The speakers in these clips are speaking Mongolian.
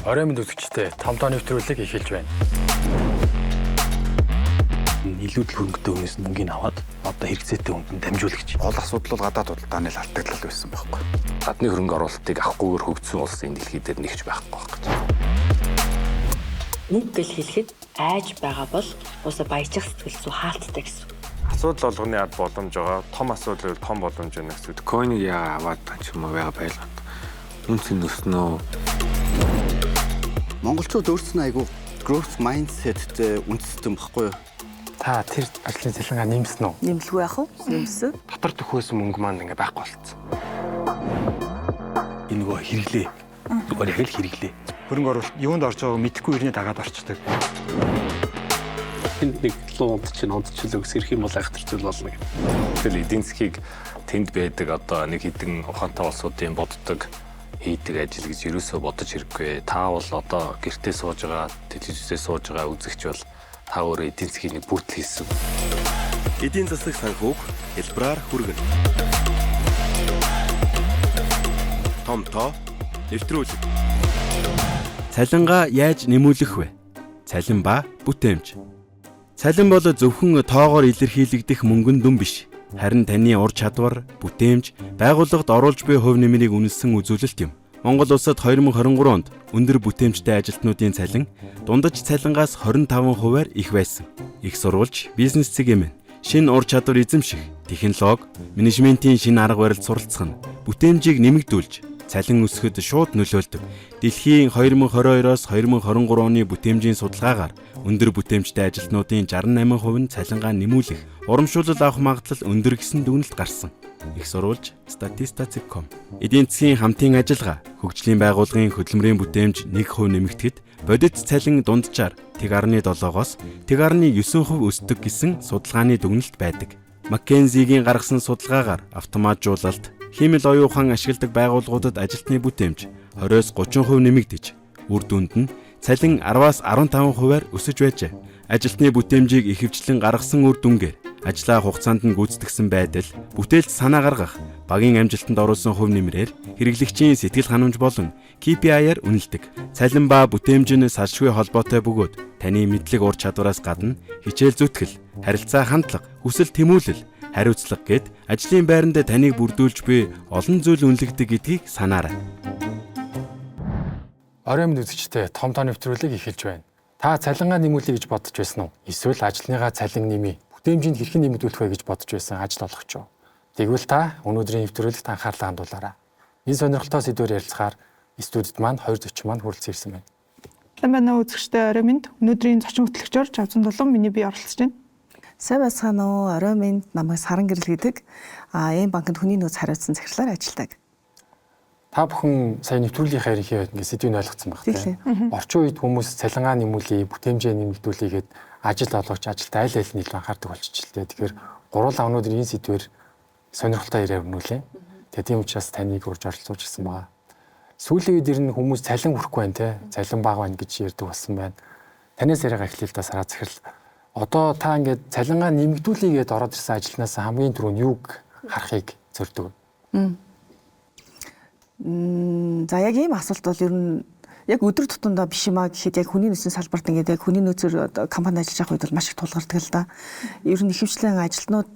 Оройн мэнд үзэгчдээ том тоо нэвтрүүлэг эхэлж байна. Илүү л хөрөнгөтэй хүнээс мөнгийг аваад одоо хэрэгцээтэй хүнд нь дамжуулагч. Гол асуудал бол гадаад худалдааны л алдагдлал байсан байхгүй. Гадны хөрөнгө оруулалтыг авахгүйгээр хөгжсөн улс энэ дэлхий дээр нэгч байхгүй байх гэж. Мөнгө гэл хэлэхэд айж байгаа бол уусаа баяжих сэтгэл зүй хаалттай гэсэн. Асуудал болгоны ард боломж байгаа. Том асуудал бол том боломж байна гэсэн. Биткойныг яа аваад ч юм уу яа байлгаад. Үнц нь өснө үү? Монголчууд өөрсдөө айгүй growth mindset-тэй үндэстэн баггүй юу? Та тэр ажлын цалингаа нэмсэн үү? Нэмэлгүй яах вэ? Нэмсэн. Дотор төхөөсөн мөнгө маань ингээ байхгүй болцсон. Энэ нөгөө хэрэглээ. Зүгээр яг л хэрэглээ. Хөрөнгө оруулалт юунд орж байгааг мэдэхгүй ирнэ дагаад орчдөг. Энд нэг луу унд чинь ундчлаа гэсэн ирэх юм бол айхтар зүйл болно гэх. Тэгэл эдийн засгийг тэнд байдаг одоо нэг хэдэн ухаантай улсуудын боддог хийдэг ажил гэж ерөөсөө бодож хэрэггүй. Та бол одоо гэртээ сууж байгаа, телевизээ сууж байгаа үзэгч бол та өөрөө эдийн засгийн нэг бүрдэл хийсэн. Эдийн засаг санхүүг хэлбраар хүргэнэ. Том тоо нэвтрүүлэг. Цалингаа яаж нэмүүлэх вэ? Цалин ба бүтээмж. Цалин бол зөвхөн тоогоор илэрхийлэгдэх мөнгөн дүн биш. Харин таны ур чадвар, бүтээмж, байгууллагад оруулж буй хувь нэмрийг үнэлсэн үзүүлэлт юм. Монгол улсад 2023 онд өндөр бүтээмжтэй ажилтнуудын цалин дундаж цалингаас 25%-аар их байсан. Их сурвалж, бизнес цэгэм шинэ ур чадвар эзэмших, технологи, менежментийн шинэ арга барил суралцах нь бүтээмжийг нэмэгдүүлж цалин өсөхөд шууд нөлөөлдөг. Дэлхийн 2022-оос 2023 оны бүтээмжийн судалгаагаар өндөр бүтээмжтэй ажилтнуудын 68% нь цалингаа нэмүүлэх, урамшуулал авах магадлал өндөр гэсэн дүгнэлт гарсан. Их сурвалж statista.com. Эдийн засгийн хамтын ажиллагаа, хөгжлийн байгууллагын хөдөлмөрийн бүтээмж 1% нэмэгдэхэд бодит цалин дунджаар 1.7-оос 1.9% өсдөг гэсэн судалгааны дүгнэлт байдаг. McKinsey-гийн гаргасан судалгаагаар автоматжуулалт, хиймэл оюун ухаан ашигладаг байгууллагуудад ажилтны бүтээмж 20-оос 30% нэмэгдэж, үр дүнд нь цалин 10-аас 15%-аар өсөж байжээ. Ажилтны бүтээмжийг ихэвчлэн гаргасан үр дүнгээр ажлаа хугацаанд нь гүйцэтгэсэн байдал, бүтээлч санаа гаргах, багийн амжилтанд оруулсан хувь нэмрээр хэрэглэгчийн сэтгэл ханамж болон KPI-аар үнэлдэг. Цалин ба бүтээмж нь салшгүй холбоотой бөгөөд таны мэдлэг ур чадвараас гадна хичээл зүтгэл, харилцаа хандлага, хүсэл тэмүүлэл, хариуцлага гэд ажлын байранд таныг бүрдүүлж буй олон зүйл үнэлэгдэг гэдгийг санаарай. Оройн мэнд үзэгчдээ том тоо нэвтрүүлэг эхэлж байна. Та цалингаа нэмүүлье гэж бодож байсан уу? Эсвэл ажлыныхаа цалин нэмий, бүтээмжинд хэрхэн нэмэгдүүлэх вэ гэж бодож байсан ажил олгогч уу? Тэгвэл та өнөөдрийн нэвтрүүлэгт анхаарлаа хандуулаарай. Энэ сонирхолтой сэдвээр ярилцахаар студид маань хоёр зочин маань хүрэлцэн ирсэн байна. Сайн байна уу үзэгчдээ, орой минь. Өнөөдрийн зочин хөтлөгчөөр Чавзан миний бие оролцож байна. Сайн байцгаана уу? Орой минь, намайг Саран Гэрэл гэдэг. А энэ банкнд хүний нөөц хариуцсан захирлаар ажилладаг. Та бүхэн сая нэвтрүүлгийнхаа ерөнхий ингээд сэдвийг ойлгоцсон байх тийм. Орчин үед хүмүүс цалингаа нэмүүлье, бүтээмжээ нэмэгдүүлье гэд ажил олгогч ажилд аль аль нь илүү анхаардаг болчихлээ. Тэгэхээр гурлаа өнөөдөр энэ сэдвээр сонирхолтой яриа өрнүүлээ. Тэгээ тийм учраас таныг урьж оролцуулж ирсэн байгаа. Сүүлийн үед ер нь хүмүүс цалин хүрэхгүй байна те. Цалин бага байна гэж ярьдаг болсон байна. Танаас яриагаа эхлэе л да, Сараа захирал. Одоо та ингээд цалингаа нэмэгдүүлье гэдээ ороод ирсэн ажилтнаас хамгийн түрүүнд юуг харахыг зорддог вэ? За яг ийм асуулт бол ер нь яг өдөр тутамдаа биш юм а гэхэд яг хүний нөөцийн салбарт ингээд яг хүний нөөцөөр компанид ажиллаж байгаа үед бол маш их тулгардаг л да. Ер нь ихэвчлэн ажилтнууд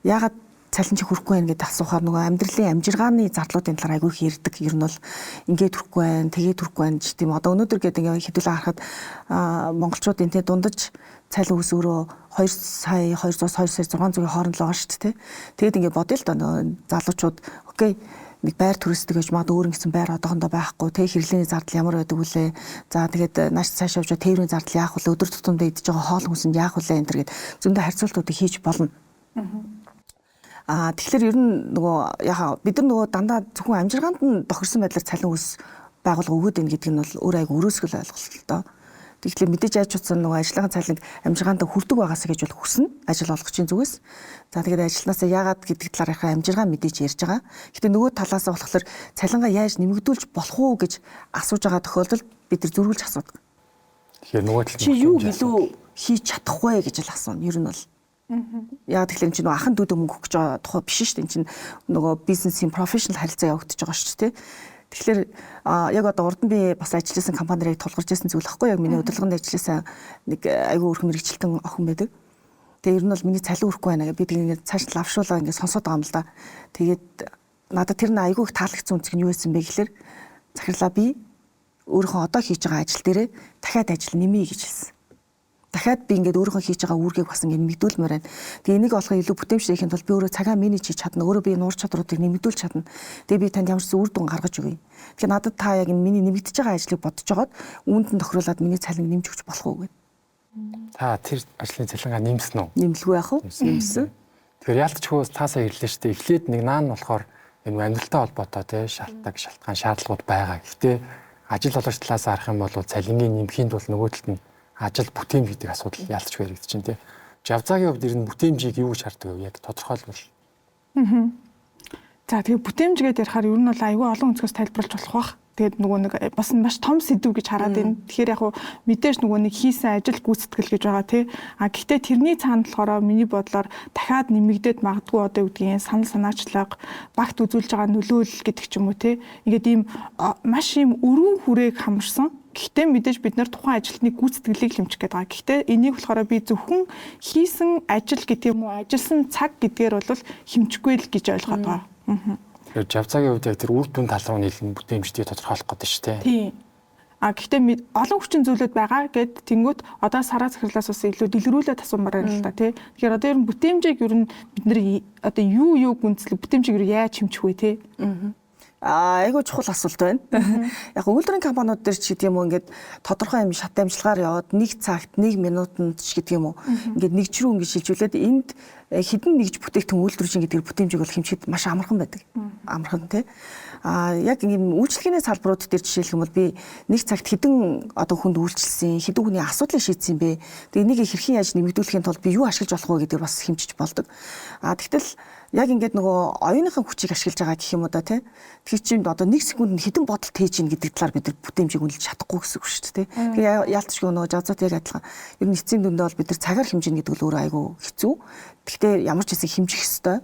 яагаад цалин чи хүрэхгүй байна гэдээ асуухаар нөгөө амьдралын амжиргааны зардлуудын талаар айгүй их ярьдаг. Ер нь бол ингээд хүрэхгүй байна, тэгээд хүрэхгүй байна ч тийм. Одоо өнөөдөр гэдэг ингээд хэдүүлээ харахад монголчуудын тэ дундаж цалин өсвөрөө 2 сая 200-аас 2 сая 600-ийн хооронд л байгаа шүү дээ. Тэгээд ингээд бодъё л да, нөгөө залуучууд окей нэг байр түрээсдэг гэж магадгүй өөр ингэсэн байр одоохондоо байхгүй тэ, хэрэглээний зардал ямар байдаг вүлээ. За тэгээд нааш цааш явж тээврийн зардал яах вэ, өдөр тутамдаа идэж байгаа хоол хүнсэнд яах вүлээ энэ төр гэд зөндөө харьцуултуудыг хийж болно. А тэгэхээр ер нь нөгөө яхаа бид нар нөгөө дандаа зөвхөн амжиргаанд нь тохирсон байдлаар цалин өс байгуулга өгөөд байна гэдэг нь бол өөр айгу өрөөсгөл ойлголт л доо. Тэгэхээр мэдээж яаж утсан нөгөө ажлынхаа цалинг амжиргаанд хүрдэг байгаасаа гэж бол хүснэ ажил олгогчийн зүгээс. За тэгээд ажилланаасаа яагаад гэдэг талаархаа амжиргаа мэдээж ярьж байгаа. Гэтэ нөгөө талаасаа болохоор цалингаа яаж нэмэгдүүлж болох уу гэж асууж байгаа тохиолдолд бид нар зөрүүлж асуудаг. Тэгэхээр нөгөө талд чи юу илүү хийж чадах вэ гэж л асууна. Ер нь бол. Яг тэгэхээр энэ чинь нөгөө ахан дүүдээ мөнгө өгөх гэж байгаа тухай биш шүү дээ. Энэ чинь нөгөө бизнесийн профешнл харилцаа явагдаж байгаа шүү дээ. Тэгэхээр яг одоо урд нь би бас ажилласан компанид яг тулгарч ирсэн зүйл ахгүй, яг миний удирдлаганд ажилласан нэг айгүй өрхөн мэрэгчлэн охин байдаг. Тэгээ ер нь бол миний цалин өрөхгүй байна гэх би тэг ингээд цааш лавшуулаа ингээд сонсоод байгаа юм л да. Тэгээд надад тэр нь айгүй их таалагдсан үнцг нь юу байсан бэ гэхэлэр захирлаа би өөрийнхөө одоо хийж байгаа ажил дээрээ дахиад ажил нэмье гэж хэлсэн. Дахиад би ингээд өөрийнхөө хийж байгаа үүргийг бас ингээд нэмэгдүүлмээр байна. Тэгээ энийг олохын илүү бүтээмжтэй хийхэд бол би өөрөө цагаа менеж хийж чадна. Өөрөө би нуур чадруудыг нэмэгдүүлж чадна. Тэгээ би танд ямар ч үр дүн гаргаж өгье. Тэгэхээр надад та яг энэ миний нэмэгдэж байгаа ажлыг бодож жогоод үүнд нь тохируулаад миний цалинг нэмж өгч болох уу гэв. Та тэр ажлын цалингаа нэмсэн үү? Нэмэлгүй яах вэ? Нэмсэн. Тэгэхээр яалтчгүй таасаа ирлээ шүү дээ. Эхлээд нэг наан болохоор энэ амьдралтай холбоотой те шалтгаан шаардлагууд байгаа. Гэхдээ ажил олгогч талаас харах юм бол цалингийн нэмэхийн тулд нөгөө талд нь ажил бүтээмж гэдэг асуудал яалтчгүй яригдчих чинь тий. Жавзаагийн хувьд ер нь бүтээмжийг юу гэж хардаг вэ? Яг тодорхойлбол. За тэгээ бүтээмж гэдээ ярихаар ер нь бол айгүй олон өнцгөөс тайлбарлаж болох бах. Тэгээд нөгөө нэг бас маш том сэдв гэж хараад байна. Тэгэхээр яг мэдээж нөгөө нэг хийсэн ажил гүйцэтгэл гэж байгаа тий. А гэхдээ тэрний цаана болохоор миний бодлоор дахиад нэмэгдээд магадгүй одоо юу гэдгийг санал санаачлага, багт үзүүлж байгаа нөлөөлөл гэдэг ч юм уу тий. Ингээд ийм маш ийм өргөн хүрээг хамарсан. Гэхдээ мэдээж бид нар тухайн ажилтны гүйцэтгэлийг хэмжих гээд байгаа. Гэхдээ энийг болохоор би зөвхөн хийсэн ажил гэдэг юм уу, ажилласан цаг гэдгээр бол хэмжихгүй л гэж ойлгоод байгаа. Тэгэхээр жавцаагийн хувьд яг тэр үр дүн тал руу нийлэн бүтээмжийг тодорхойлох гэдэг шүү дээ. Тийм. А гэхдээ олон хүчин зүйлүүд байгаа гэд тэнгуут одоо сараа захирлаас бас илүү дэлгэрүүлээд асуумаар байна л да тий. Тэгэхээр одоо ер нь бүтээмжийг ер нь бид нар одоо юу гүнзлэг бүтээмжийг ер нь яаж хэмжих вэ тий? Айгүй чухал асуулт байна. Яг үйлдвэрийн компаниуд дээр ч гэдэг юм уу ингээд тодорхой юм шат амжилгаар яваад нэг цагт нэг минутанд ч гэдэг юм уу ингээд нэгж рүү ингээд шилжүүлээд энд хэдэн нэгж бүтээгдэхүүн үйлдвэрлэж гэдэг бүтээмжийг бол хэмжихэд маш амархан байдаг. Амархан тий. А яг ийм үйлчлэгээний салбарууд дээр жишээлх юм бол би нэг цагт хэдэн одоо хүнд үйлчилсэн, хэдэн хүний асуудлыг шийдсэн бэ? Тэгээ энийг хэрхэн яаж нэмэгдүүлэхийн тулд би юу ашиглаж болох вэ гэдгийг бас хэмжиж болдог. А тэгтэл яг ингээд нөгөө оюуныхын хүчийг ашиглаж байгаа гэх юм уу да тий. Тэгэхээр чинь одоо нэг секундэд хэдэн бодолт хийж ийн гэдэг талаар бид нар бүтээмжийг үнэлж чадахгүй гэсэн үг шүү дээ тий. Тэгээ яалтчгүй нөгөө жазууд яг адилхан. Ер нь эцсийн дүндээ бол бид нар цагаар хэмжинэ гэдэг нь өөрөө айгүй хэцүү. Гэхдээ ямар ч хэсэг хэмжих ёстой.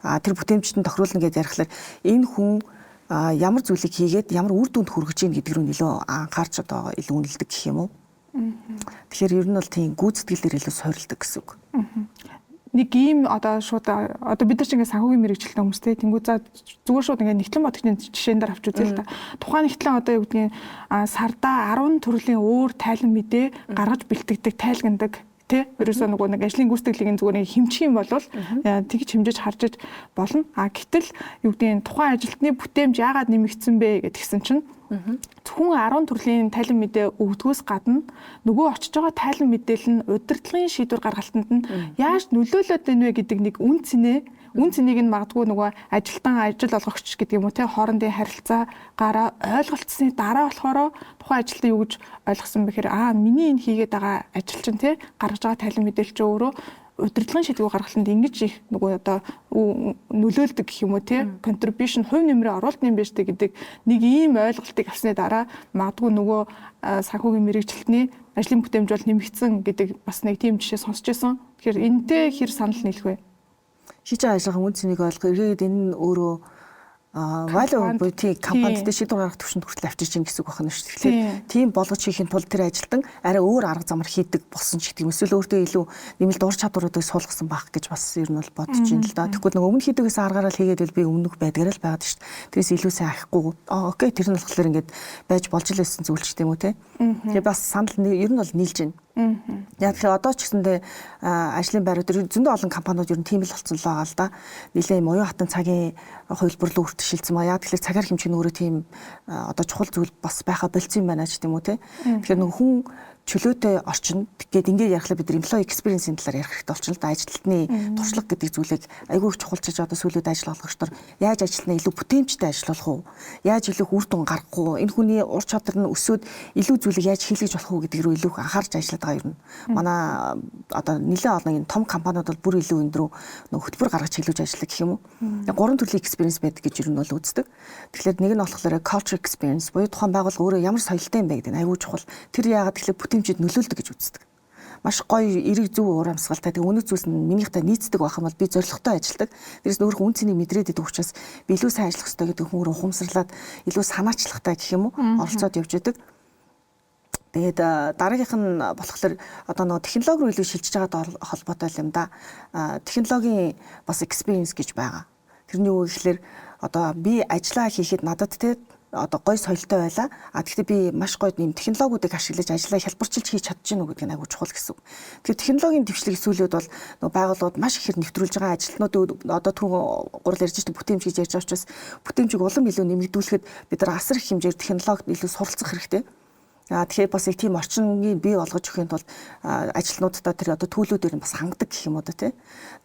А тэр бүтээмжт нь тохируулна гэж ярихлаар энэ хүн ямар зүйлийг хийгээд ямар үр дүнд хүргэж ийн гэдэг рүү нэлөө анхаарч одоо илүү үнэлдэг гэх юм уу. Тэгэхээр ер нь бол тийм гүйцэтгэлээр илүү суурилдаг гэсэн үг. Нэг ийм одоо шууд одоо бид нар ч ингээд санхүүгийн мэрэгчлээ хүмүүс те тэнгуү за зүгээр шууд ингээд нэгтлэн бодогчны жишээн дээр авч үзье л та. Тухайн нэгтлэн одоо юу гэдгийг сардаа 10 төрлийн өөр тайлан мэдээ гаргаж бэлтгэдэг, тайлгандаг тий. Ерөөсөө нөгөө нэг ажлын гүйцэтгэлийг зүгээр нэг хэмжих юм бол тэгж хэмжиж харж болно. А гэтэл юу гэдгийг тухайн ажилтны бүтээмж яагаад нэмэгдсэн бэ гэдгсэн чинь зөвхөн 10 төрлийн тайлан мэдээ өгдгөөс гадна нөгөө очиж байгаа тайлан мэдээлэл нь удирдлагын шийдвэр гаргалтанд нь яаж нөлөөлөд байна вэ гэдэг нэг үн цэнийг нь магадгүй нөгөө ажилтан ажил олгогч гэдэг юм уу те хоорондын харилцаагаараа ойлголцсны дараа болохоор тухайн ажилтан юу гэж ойлгосон бэ гэхээр миний энэ хийгээд байгаа ажил чинь те гаргаж байгаа тайлан мэдээлэл чинь өөрөө удирдлагын шийдвэр гаргалтанд ингэж их нөгөө одоо нөлөөлдөг гэх юм уу те contribution хувь нэмрээ оруулалт юм биш үү гэдэг нэг ийм ойлголтыг авсны дараа магадгүй нөгөө санхүүгийн мэрэгжилтний ажлын бүтээмж бол нэмэгдсэн гэдэг бас нэг тийм жишээ сонсч байсан. Тэгэхээр энэтэй хэр санал нийлэх вэ? Хийж байгаа ажлын үн цэнийг ойлгох, эргээд энэ нь өөрөө value буюу тийм компанид шийдвэр гаргах түвшинд хүртэл авчирч ийн гэсэн үг байна шүү дээ. Тэгэхээр тийм болгож хийхин тулд тэр ажилтан арай өөр арга замар хийдэг болсон ч гэдэг юм. Эсвэл өөртөө илүү нэмэлт ур чадваруудыг суулгасан байх гэж бас ер нь бол бодож байна л да. Тэгэхгүй нөгөө өмнө хийдэг гэсэн аргаараа л хийгээд байл би өмнөх байдгаараа л байгаад шүү дээ. Тэрээс илүү сайн ахихгүй. Окей, тэр нь болохоор ингээд байж болж л байсан зүйл ч гэдэм үү те. Тэгээ бас санал ер нь бол нийлж байна. Яг тэгэхээр одоо ч гэсэндээ ажлын байрууд зөндөө олон компаниуд ер нь тийм л болсон л байгаа л да. Нилээ юм оюун хатан цагийн хувилбар руу хүртэл шилжсэн ба. Яг тэгэхээр цагаар хэмжих нь өөрөө тийм одоо чухал зүйл бас байха болцсон юм байна ч гэдэм үү те. Тэгэхээр нөгөө хүн чөлөөтэй орчин гээд ингээд ярихлаа бид employee experience-ийн талаар ярих хэрэгтэй болчихно л да. Ажилтны туршлага гэдэг зүйлийг айгүй их чухалчилж одоо сүүлүүд ажил олгогч нар яаж ажилтнаа илүү бүтээмжтэй ажиллуулах уу? Яаж илүү үр дүн гаргах уу? Энэ хүний ур чадвар нь өсөөд илүү зүйлийг яаж хийлгэж болох уу гэдэг рүү илүү их анхаарч ажилладаг байгаа юм. Манай одоо нэлээд олон энэ том компаниуд бол бүр илүү энэ рүү нөх хөтөлбөр гаргаж хийлгэж ажилладаг гэх юм уу? Гурван төрлийн experience байдаг гэж ер нь бол үздэг. Тэгэхээр нэг нь болохоор culture experience буюу тухайн байгууллага өөрөө ямар соёлтой юм бэ гэдэг нь айгүй чухал. Тэр яагаад тэгэхээр бүтээмжид нөлөөлдөг гэж үздэг. Маш гоё эрэг зөв уур амьсгалтай. Тэгээ үнэт зүйлс нь минийхтэй нийцдэг байх юм бол би зорилготой ажилладаг. Дээрээс нь өөрийнхөө үн цэнийг мэдрээд идэг учраас би илүү сайн ажиллах ёстой гэдэг хүн ухамсарлаад илүү санаачлагтай гэх юм уу оролцоод явж идэг. Тэгээд дараагийнх нь болохоор одоо нөгөө технологи руу илүү шилжиж байгаатай холбоотой юм да. Технологийн бас experience гэж байгаа. Тэрний юу гэхэлэр одоо би ажиллаа хийхэд надад те одоо гой соёлтой байлаа. А тэгэхдээ би маш гоё нэм технологиудыг ашиглаж ажлаа хялбарчилж хийж чадж гинүү гэдэг нь айгүй чухал гэсэн үг. Тэгэхээр технологийн дэвшлиг сүүлүүд бол нөгөө байгууллагууд маш ихээр нэвтрүүлж байгаа ажилтнууд одоо түрүү гурал ярьж байгаа бүтээмж гэж ярьж байгаа учраас бүтээмжийг улам илүү нэмэгдүүлэхэд бид нар асар их хэмжээр технологид илүү суралцах хэрэгтэй. Тэгэхээр бас их тийм орчингийг бий болгож өгөхийн тулд ажилтнуудаа тэр одоо төлөвлөдөөр нь бас хангадаг гэх юм уу да тий.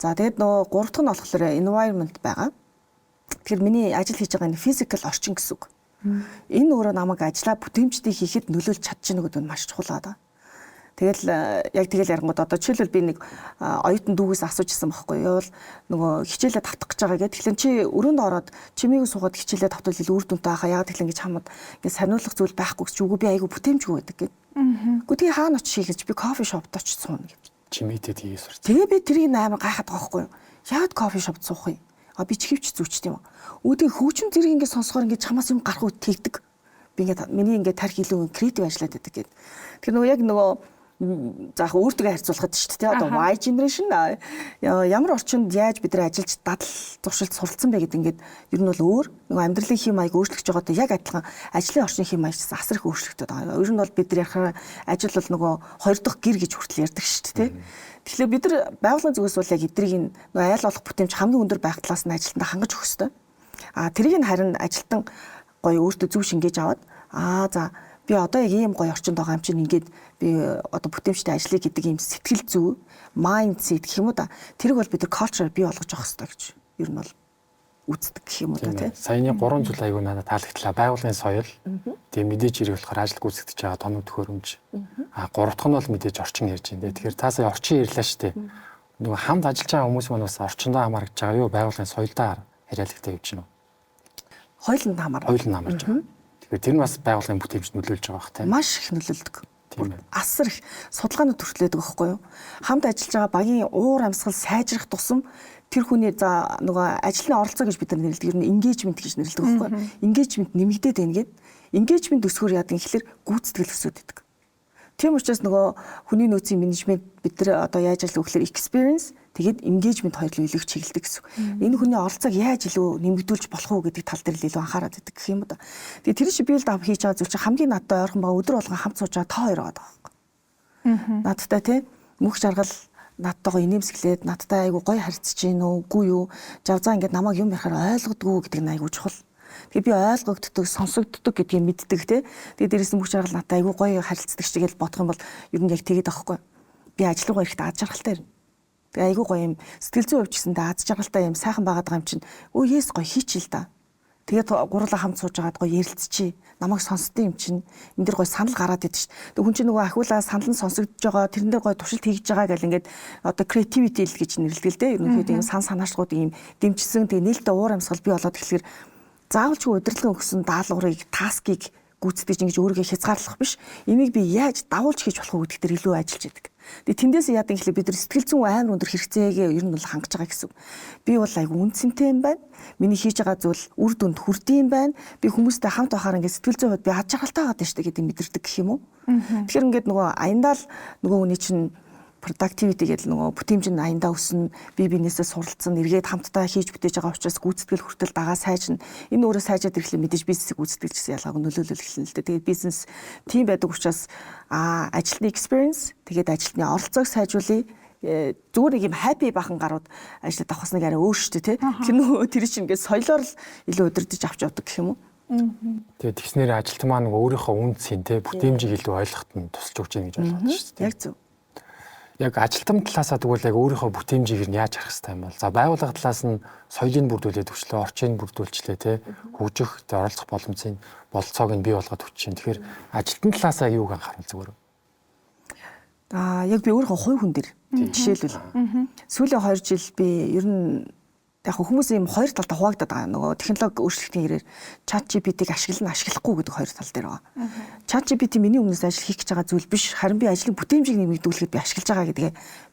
За тэгээд нөгөө гурав дахь нь болохоор environment байгаа. Тэгэхээр миний ажил хийж байгаа энэ physical орчин гэсэн үг. Энэ өөрөө намайг ажлаа бүтээмжтэй хийхэд нөлөөлж чадчихна гэдэг нь маш чухал байгаа. Тэгэл яг тэгэл ярангууд одоо жишээлбэл би нэг оюутан дүүгээс асуужсэн байхгүй юу? Нөгөө хичээлээ тавтах гэж байгаа гэдэг. Тэгэхээр чи өрөөнд ороод чимээг суугаад хичээлээ тавтвал илүү үр дүнтэй байхаа. Яагаад гэвэл ингэж хамад ингэ сарниулах зүйл байхгүй гэж үгүй би айгүй бүтээмжгүй байдаг гэд. Үгүй тэгээ хаана очиж хийх гэж би кофе шопд очиж сууна гэд. Чимээтэй тгийгээ сурч. Тэгээ би тэрийг амар гайхаад байгаа байхгүй юу? Яагаад кофе шопд суух юм? А би чихвч зүүчт юм. Үүдээ хөгжим зэрэг ингэ сонсохоор ингэ чамаас юм гарах үе тэгдэг. Би ингэ миний ингэ тарих илүү креатив ажиллаад байдаг гэд. Тэр нөгөө яг нөгөө за яг өөртөө харьцуулахад шүү дээ. Одоо Y generation ямар орчинд яаж бид нар ажиллаж дадал зуршилд суралцсан бэ гэдэг ингээд ер нь бол өөр нөгөө амьдралын хэм маяг өөрчлөгдөж байгаатай яг адилхан ажлын орчны хэм маяг асар их өөрчлөгдөд байгаа. Ер нь бол бид нар ярихаар ажил бол нөгөө хоёр дахь гэр гэж хүртэл ярьдаг шүү дээ. Тэгэхээр бид нар байгууллагын зүгээс бол яг эдрийг нөгөө айл болох бүтээмж хамгийн өндөр байх талаас нь ажилтнаа хангаж өгөх ёстой. А тэрийг нь харин ажилтан гоё өөртөө зөв шингээж аваад аа за би одоо яг ийм гоё орчинд байгаа юм чинь ингээд би одоо бүтээмжтэй ажиллая гэдэг ийм сэтгэл зүй, mindset гэх юм уу да. Тэрийг бол бид нар culture бий болгож авах хэрэгтэй гэж ер нь бол үздэг гэх юм уу да тий. Саяны гурван зүйл айгүй надад таалагдлаа. Байгууллагын соёл, тэгээ мэдээж хэрэг болохоор ажил гүйцэтгэж байгаа тоног төхөөрөмж. А гурав дахь нь бол мэдээж орчин ярьж байна. Тэгэхээр та сая орчин ярьлаа шүү дээ. Нөгөө хамт ажиллаж байгаа хүмүүс маань бас орчиндөө хамаарч байгаа юу? Байгууллагын соёлдоо харьяалагтай явж байна уу? Хоёуланд хамаарч. Хоёуланд хамаарч байгаа. Тэгэхээр тэр нь бас байгууллагын бүтээмжид нөлөөлж байгаа бах тийм. Маш их нөлөөлдөг. Асар их судалгаанууд төртлөөдөг байхгүй юу? Хамт ажиллаж байгаа багийн уур амьсгал сайжрах тусам тэр хүний за нөгөө ажлын оролцоо гэж бид нар нэрлэдэг. Ер нь engagement гэж нэрлэдэг байхгүй юу? Engagement нэмэгдээд байна гэд. Engagement өсгөр яадаг юм гэхэлэр гүйцэтгэл өсөд идэг. Тийм учраас нөгөө хүний нөөцийн менежмент бид нар одоо яаж ажиллах вэ гэхэлэр experience тэгээд engagement хоёр илүү чиглэдэг гэсэн. Энэ хүний оролцоог яаж илүү нэмэгдүүлж болох уу гэдэг тал дээр л илүү анхаарат байдаг гэх юм уу да. Тэгээд тэр шиг build up хийж байгаа зүйл чинь хамгийн надтай ойрхон байгаа өдөр болгон хамт сууж байгаа та хоёр байгаа байхгүй. Надтай тий мөх жаргал надтайгаа инээмсэглээд надтай айгу гоё харьцаж гин үү үгүй юу? Жавзаа ингээд намайг юм ярихаар ойлгодгоо гэдэг нь айгу чухал. Тэгээ би ойлгогддог, сонсогддог гэдгийг мэддэг те. Тэгээ дээрээс нь бүх жаргал надад айгүй гоё харилцдаг шиг л бодох юм бол ер нь яг тэгээд аахгүй. Би ажил руугаа ирэхдээ аз жаргалтай ирнэ. Тэгээ айгүй гоё юм сэтгэл зүйн хувьд ч гэсэндээ аз жаргалтай юм сайхан байгаад байгаа юм чинь өө есс гоё хийчихэл да. Тэгээд гурлаа хамт сууж байгаад гоё ярилцчихъя. Намайг сонсдсон юм чинь энэ дэр гоё санал гараад идэв шүү. Тэг хүн чинь нөгөө ахиулаа санал нь сонсогдож байгаа, тэрэн дээр гоё туршилт хийж байгаа гэл ингээд одоо creativity л гэж нэрлэдэг л дээ. Ерөнхийдөө юм сан санаачлалгууд ийм дэмжсэн. Тэгээ нээлттэй уур амьсгал бий болоод тэгэхээр заавалчгүй удирдлага өгсөн даалгаврыг, таскийг гүйцэтгэж ингэж өөрийгөө хязгаарлах биш. Энийг би яаж дагуулж хийж болох уу гэдэг дээр илүү ажиллаж яадаг. Тэгээ тэндээс яадаг гэхлээр бид нар сэтгэл зүйн амар өндөр хэрэгцээгээ ер нь бол хангаж байгаа гэсэн. Би бол айгу үнцэнтэй юм байна. Миний хийж байгаа зүйл үр дүнд хүрдэм юм байна. Би хүмүүстэй хамт байхаар ингээд сэтгэл зүйн хувьд би аз жаргалтай байгаа даа шүү дээ гэдэг мэдэрдэг гэх юм уу. Тэгэхээр ингээд нөгөө аяндаа л нөгөө хүний чинь productivity гэдэг нөгөө бүтээмж нь аяндаа өснө, бие биенээсээ суралцсан, эргээд хамтдаа хийж бүтээж байгаа учраас гүйцэтгэл хүртэл дагаа сайжна. Энэ өөрөө сайжаад ирэхлээр мэдээж бизнесийг гүйцэтгэл гэсэн ялгаагүй нөлөөлөл эхэлнэ л дээ. Тэгээд бизнес тийм байдаг учраас ажилтны experience, тэгээд ажилтны оролцоог сайжруулъя. Зүгээр нэг юм happy бахан гарууд ажиллаад авах нэг арай өөр шүү дээ, тий. Тэр нөгөө тэр чинь ингээд соёлоор л илүү удирдах авч явдаг гэх юм уу? Тэгээд тэгснээр ажилтан маань нөгөө өөрийнхөө үнцийн тий бүтээмжийг илүү ойлгоход нь тусалж өгч яах гэж ойлгоод шүү дээ. Яг зөв. Яг ажилтан талаасаа тэгвэл яг өөрийнхөө бүтээмжийг нь яаж харах хэрэгтэй юм бол за байгууллага талаас нь соёлыг бүрдүүлээд өчлөө, орчийг бүрдүүлчлээ тий хөгжих, тий оролцох боломжийг бололцоог нь бий болгоод өгч чинь. Тэгэхээр ажилтан талаасаа юуг анхаарал зүгээр вэ? Яг би өөрийнхөө хувь хүн дээр жишээлбэл сүүлийн 2 жил би ер нь Яг хүмүүс ийм хоёр талдаа хуваагдаад байгаа. Нөгөө технологи өөрчлөлтийн хэрээр ChatGPT-г ашиглана, ашиглахгүй гэдэг хоёр тал дээр байгаа. ChatGPT миний өмнөөс ажил хийх гэж байгаа зүйл биш. Харин би ажлын бүтээмжийг нэмэгдүүлэхэд би ашиглаж байгаа гэдгээ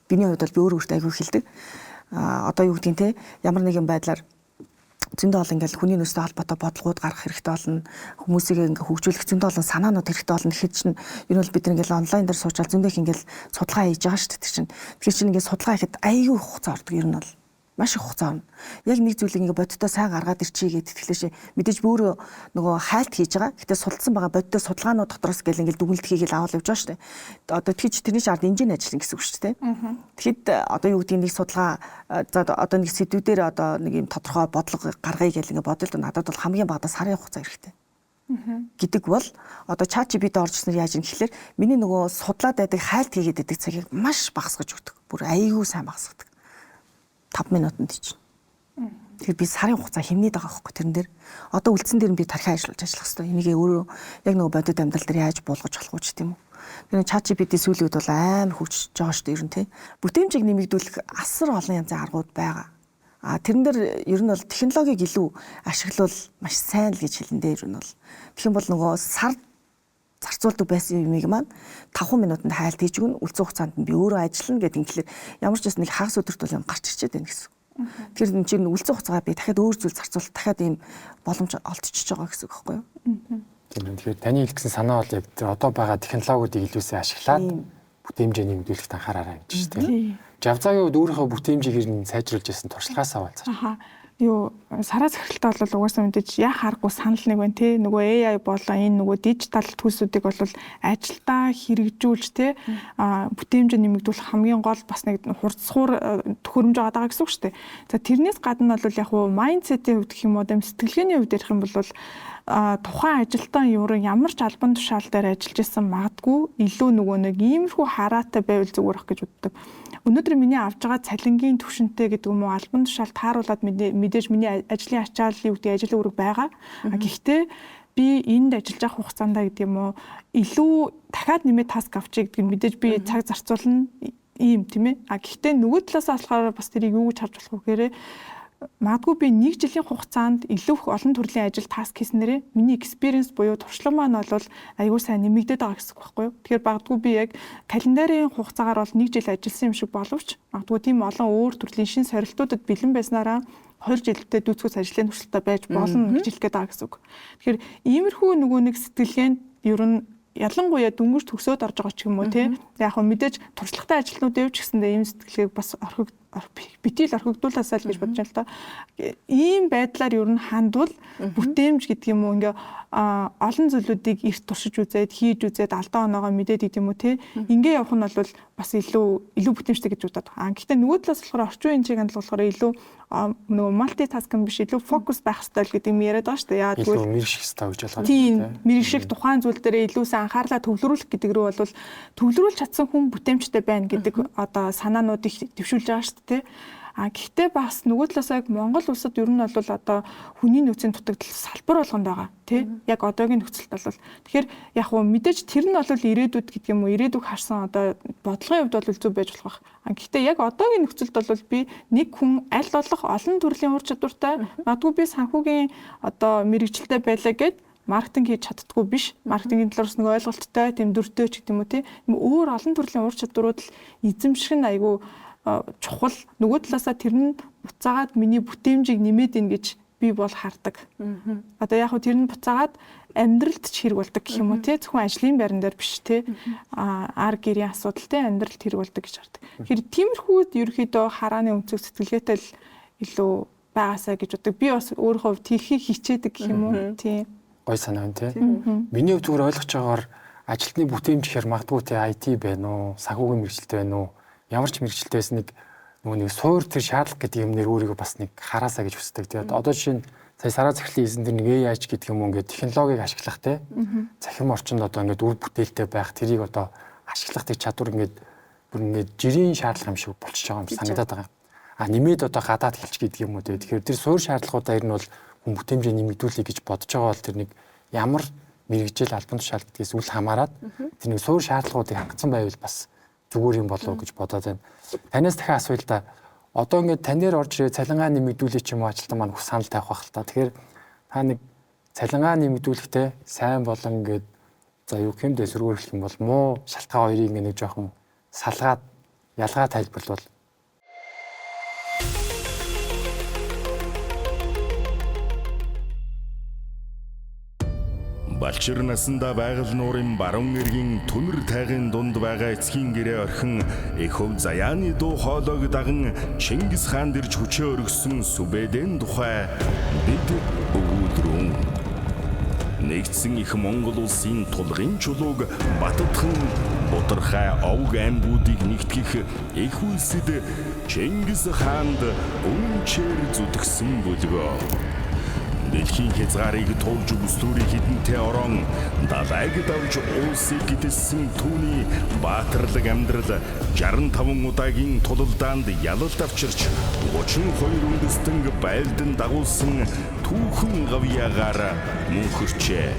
миний хувьд бол би өөрөө өөртөө айгүй хэлдэг. Одоо юу гэдгийг те ямар нэгэн байдлаар зөндөө олон ингээл хүний нөөцтэй холбоотой бодлогууд гаргах хэрэгтэй болно. Хүмүүсийг ингээ хөгжүүлэх зөндөө олон санаанууд хэрэгтэй болно. Тэгэхэд чинь ер нь бол бид нар ингээл онлайн дээр суучаал зөндөө их ингээл судалгаа хийж байгаа шүү дээ. Тэр чинь. Тэгэхээр чинь ингээ судалгаа хийхэд айгүй хугацаа ордог ер нь бол. Маш их хугацаа орно. Яг нэг зүйлийг ингээ бодиттой сайн гаргаад ирчихье гэдэг тэгэхээр мэдээж би өөрөө нөгөө хайлт хийж байгаа. Гэтэ судалсан байгаа бодиттой судалгаанууд дотроос гэл ингээл дүгнэлт хийгээл авал явж байгаа шүү дээ. Одоо тэгж тэрний ард инженер ажиллана гэсэн үг шүү дээ. Тэгэхэд одоо юу гэдгийг нэг судалгаа за одоо нэг сэдвүүдээр одоо нэг юм тодорхой бодлого гаргая гэл ингээ бодол надад бол хамгийн багадаа сарын хугацаа хэрэгтэй гэдэг бол одоо ChatGPT орж ирснээр яаж юм гэхлээр миний нөгөө судлаад байдаг хайлт хийгээд байдаг цагийг маш багасгаж өгдөг. Бүр айгүй сайн багасгадаг. 5 минутанд чинь. Тэгэхээр би сарын хугацаа хэмнээд байгаа байхгүй тэрэн дээр. Одоо үлдсэн дээр нь би тархиа ажиллуулж ажиллах хэрэгтэй. Энийг өөрөө яг нөгөө бодит амьдрал дээр яаж буулгаж болох вэ гэдэг юм уу. Тэр ChatGPT сүүлийн үед бол амар хөгжиж байгаа шүү дээ ер нь тий. Бүтээмжийг нэмэгдүүлэх асар олон янзын аргууд байгаа. А тэрэн дээр ер нь бол технологиг илүү ашиглавал маш сайн л гэж хэлнэ дээ ер нь бол. Тэгэх юм бол нөгөө сар зарцуулдаг байсан юмыг маань 5 минутанд хайлт хийж өгнө. Үлдсэн хугацаанд нь би өөрөө ажиллана гэдэг ингээр ямар ч байсан нэг хагас өдөрт бол юм гарч ирчээд байна гэсэн. Тэгэхээр энэ чинь үлдсэн хугацаагаа би дахиад өөр зүйл зарцуул дахиад ийм боломж олдчихж байгаа гэсэн үг байхгүй юу? Тийм ээ. Тэгэхээр таны хэлсэн санаа бол яг тэр одоо байгаа технологиудыг илүүсээ ашиглаад бүтээмжээ нэмэгдүүлэхэд анхаараарай гэж шүү дээ. Жавзаагийн хувьд өөрийнхөө бүтээмжийг ер нь сайжруулж ясан туршлагаасаа болцоо. Аха. Юу сараа захиралтай бол угаасаа мэдээж яа харахгүй санал нэг байна те нөгөө AI болон энэ нөгөө дижитал төлсүүдийг бол ажилдаа хэрэгжүүлж те бүтээмжээ нэмэгдүүлэх хамгийн гол бас нэг хурцсуур төхөөрөмж байгаа гэсэн үг шүү дээ. За тэрнээс гадна бол яг уу майндсетийн хувьд гэх юм уу сэтгэлгээний хувьд ярих юм бол тухайн ажилтан ямар ч албан тушаал дээр ажиллаж исэн магадгүй илүү нөгөө нэг иймэрхүү хараатай байвал зүгээр ах гэж боддог. Өнөөдөр миний авж байгаа цалингийн түвшинтэй гэдэг юм уу албан тушаал тааруулаад мэдээж миний ажлын ачаал юу гэдэг ажил үүрэг байгаа. Гэхдээ би энд ажиллаж байгаа хугацаанд гэдэг юм уу илүү дахиад нэмээд таск авчиг гэдэг нь мэдээж би цаг зарцуулна ийм тийм ээ. А гэхдээ нөгөө талаас болохоор бас тэрийг юу гэж харж болох вэ гэхээр магадгүй би нэг жилийн хугацаанд илүү их олон төрлийн ажил таск хийснээрээ миний experience буюу туршлага маань бол аюул сайн нэмэгдээд байгаа гэсэн үг байхгүй юу. Тэгэхээр магадгүй би яг календарын хугацаагаар бол нэг жил ажилласан юм шиг боловч магадгүй тийм олон өөр төрлийн шин сорилтуудад бэлэн байснараа 2 жилдээ дүүцгээс ажлын туршилтаа байж болно гэж хэлэх гээд байгаа гэсэн үг. Тэгэхээр иймэрхүү нөгөө нэг сэтгэлгээнд ер нь ялангуяа дөнгөж төгсөөд орж байгаа ч юм уу тий. Яг хөө мэдээж туршлагатай ажилтнууд эвч гэсэндээ ийм сэтгэлгээг бас битгий л орхигдуулаасаа л гэж бодож байна л та. Ийм байдлаар ер нь хандвал бүтээмж гэдэг юм уу ингээ олон зүйлүүдийг эрт туршиж үзээд хийж үзээд алдаа оноогоо мэдээд гэдэг юм уу тий. Ингээ явах нь бол бас илүү бүтээмжтэй гэж бодоод байгаа. Гэхдээ нөгөө талаас болохоор орчин үеийн чиг хандлага болохоор илүү нөгөө мультитаскинг биш илүү фокус байх хэрэгтэй л гэдэг юм яриад байгаа шүү дээ. Яагаад гэвэл мэрэгших хэрэгтэй гэж ойлгоод байна. Тийм, мэрэгших тухайн зүйл дээрээ илүү сайн анхаарлаа төвлөрүүлэх гэдэг рүү бол төвлөрүүлж чадсан хүн бүтээмжтэй байна гэдэг одоо санаануудыг дэвшүүлж байгаа шүү дээ. А гэхдээ бас нөгөө талаас яг Монгол улсад ер нь бол одоо хүний нөөцийн дутагдал салбар болгонд байгаа тий. Яг одоогийн нөхцөлд бол тэгэхээр яг хуу мэдээж тэр нь бол ирээдүйд гэдэг юм уу ирээдүг харсан одоо бодлогын хувьд бол зөв байж болох байх. А гэхдээ яг одоогийн нөхцөлд бол би нэг хүн аль болох олон төрлийн ур чадвартай магадгүй би санхүүгийн одоо мэрэгжилтэй байлаа гэд маркетинг хийж чаддаггүй биш. Маркетингийн талаар бас нэг ойлголттой, тийм дүртэй ч гэдэг юм уу тий. Өөр олон төрлийн ур чадварууд л эзэмших нь айгүй чухал. Нөгөө талаасаа тэр нь буцаагаад миний бүтээмжийг нэмээд ийн гэж би бол хардаг. Одоо яг хөө тэр нь буцаагаад амьдралд ч хэрэг болдог гэх юм уу тий. Зөвхөн ажлын байран дээр биш тий. Ар гэрийн асуудал тий амьдралд хэрэг болдог гэж хардаг. Тэгэхээр тиймэрхүүд ерөөхдөө харааны өнцөг сэтгэлгээтэй л илүү байгаасаа гэж боддог. Би бас өөрийнхөө тийхийг хичээдэг гэх юм уу тий. Гой санаа байна тий. Миний хувьд зүгээр ойлгож байгаагаар ажилтны бүтээмж гэхээр магадгүй тий IT байна уу, санхүүгийн мэргэжилтэй байна уу, ямар ч мэргэжилтэй байсан нэг нөгөө нэг суур тэр шаардлага гэдэг юм нэр өөрийгөө бас нэг хараасаа гэж хүсдэг. Тэгээд одоо жишээ нь сая сараа захирлын хийсэн тэр нэг AI гэдэг юм уу ингээд технологиг ашиглах тий. Цахим орчинд одоо ингээд үр бүтээлтэй байх тэрийг одоо ашиглах тэр чадвар ингээд бүр ингээд жирийн шаардлага юм шиг болчихж байгаа юм санагдаад байгаа. А нэмээд одоо гадаад хэлч гэдэг юм уу тий. Тэгэхээр тэр суур шаардлагуудаа ер нь бол хүн бүтээмжээ нэмэгдүүлэе гэж бодож байгаа бол тэр нэг ямар мэргэжил албан тушаал гэдгээс үл хамааран тэр нэг суур шаардлагуудыг хангацсан байвал бас зүгээр юм болов уу гэж бодоод байна. Танаас дахин асууя л да. Одоо ингээд тань дээр орж ирээ цалингаа нэмэгдүүлэх ч юм уу ажилтан маань их санал тавих байх л та. Тэгэхээр та нэг цалингаа нэмэгдүүлэхдээ сайн болон ингээд за юу гэмдэ сөргөөрөх юм бол муу шалтгаан хоёрыг ингээд нэг жоохон салгаад ялгаа тайлбарлавал. Балчир насандаа байгаль нуурын баруун эргийн түнэр тайгын дунд байгаа эцгийн гэрээ орхин их хөв заяаны дуу хоолойг даган Чингис хаан дэрж хүчээ өргөсөн Сүбэдэн тухай бид өгүүлрүүн. Нэгдсэн их Монгол улсын тулгын чулууг Баттхан Бутархай овг аймгуудыг нэгтгэх их үйлсэд Чингис хаанд үнчээр зүтгсэн бөлгөө. Дэлхийн хязгаарыг туулж бүслүүрийн хідэнтэй орон далайг давж улсыг гидэлсэн түүний баатарлаг амьдрал 65 удаагийн тулалдаанд ялалт авчирч 32 үндэстэн байлдан дагуулсан түүхэн гавьяагаар мөнхөрчээ.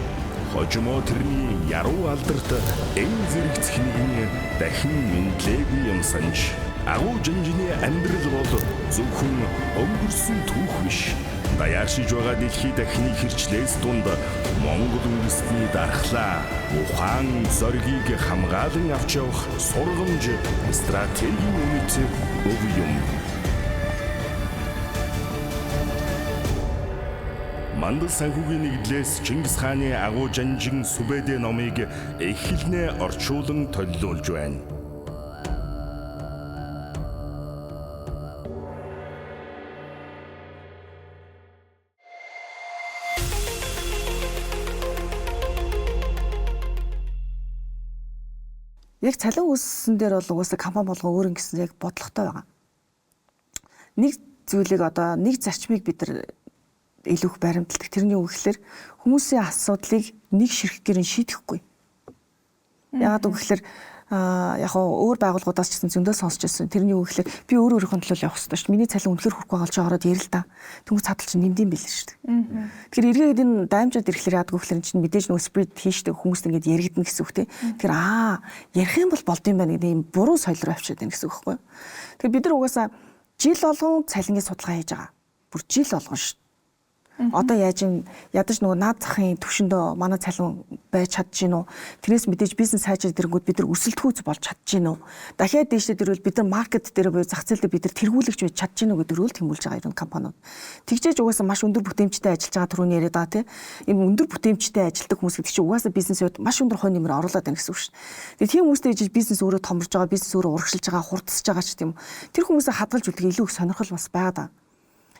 Хожимоо тэрний яруу алдарт энэ зэрэгцэх нэгэн дахин мэдлээгүй юмсанж агуу жанжины амьдрал бол зөвхөн өнгөрсөн түүх биш. Даяаршиж байгаа дэлхий дахины хэрчлээс дунд Монгол үндэстний дархлаа, ухаан зоригийг хамгаалан авч явах сургамж, стратегийн үнэт өв юм. Мандал санхүүгийн нэгдлээс Чингис хааны агуу жанжин Сүбэдэ номыг их хэлнээ орчуулан толилуулж байна. Яг цалин үүссэн дээр бол угаасаа компани болгон өөр ингэсэн яг бодлоготой байгаа. Нэг зүйлийг одоо нэг зарчмыг бид нар илүү их баримталдаг. Тэрний үг гэхэлэр хүмүүсийн асуудлыг нэг ширхгээр нь шийдэхгүй. Яагаад үг гэхэлэр яг өөр байгууллагуудаас ч гэсэн зөндөө сонсч ирсэн. Тэрний үг гэхэлэр би өөр өөрийнхөө төлөө явах хэрэгтэй шүү дээ. Миний цалин үнэхээр хүрэхгүй байгаа чи ороод ярил л да. Тэнгүү цадал чинь нэмдэм билээ шүү дээ. Тэгэхээр эргээд энэ даймжаад ирэхлээр яадаг вэ гэхэлэр чинь мэдээж нөгөө спред хийшдэг хүмүүст ингээд яригдана гэсэн үг те. Тэгэхээр ярих юм бол болд юм байна гэдэг ийм буруу соёл руу авчиад байна гэсэн үг байхгүй юу? Тэгэхээр бид нар угаасаа жил болгон цалингийн судалгаа хийж байгаа. Бүр жил болгон шүү. Одоо яаж юм ядаж нөгөө наад захын төвшөндөө манай цалин байж чадж гин үү? Тэрнээс мэдээж бизнес сайжраад ирэнгүүт бид нар өрсөлдөхүйц болж чадж гин үү? Дахиад дээшээ дэрвэл бид нар маркет дээр буюу зах зээл дээр бид нар тэргүүлэгч байж чадж гин үү гэдэг рүүл тэмүүлж байгаа юм компаниуд. Тэгжээж угаасаа маш өндөр бүтээмжтэй ажиллаж байгаа түрүүний яриад байгаа тийм. Ийм өндөр бүтээмжтэй ажилладаг хүмүүс гэдэг чинь угаасаа бизнес үед маш өндөр хувь нэмэр оруулаад байна гэсэн үг шүү дээ. Тэгээ тийм хүмүүстэй ижиж бизнес өөрөө томорж байгаа, бизнес өөрөө урагшилж байгаа, хурдсаж байгаа ч тийм үү. Тэр хүмүүсээ хадгалж үлдэх илүү их сонирхол бас байгаа.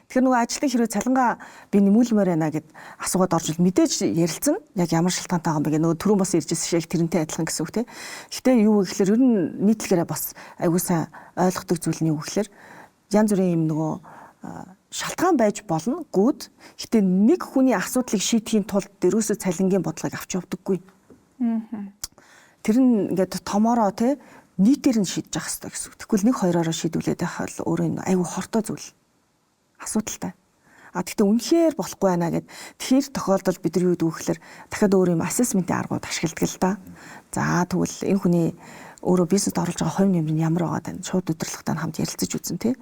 Тэгэхээр нөгөө ажилтны хэрвээ цалингаа би нэмүүлмээр байна гэд асуугаад орж ил мэдээж ярилцсан. Яг ямар шалтгаантай байгаа юм бэ гэх нөгөө түрүүн бас иржсэн шиг тэрнтэй адилхан гэсэн үг те. Гэхдээ юу гэхэлэр ер нь нийтлэгээрээ бас аягүй сайн ойлгодог зүйл нь юу гэхэлэр янз бүрийн юм нөгөө шалтгаан байж болно гүд. Гэхдээ нэг хүний асуудлыг шийдэхийн тулд дээрөөсөө цалингийн бодлогыг авч явдаггүй. Тэр нь ингээд томороо те нийтээр нь шийдэж явах хэрэгтэй гэсэн үг. Тэгвэл нэг хоёроороо шийдвүлээд байх бол өөрөө аягүй хортой зүйл. Асуудалтай. А тэгтээ үнэхээр болохгүй байна гэд тэр тохиолдолд бид нар юу гэдэг вэ гэхээр дахиад өөр юм ассессментийн аргууд ашигладаг л да. За тэгвэл энэ хүний өөрөө бизнест оруулж байгаа хувь нэмэр нь ямар байгаа тань шууд удирдлагатай хамт ярилцаж үзэн тий.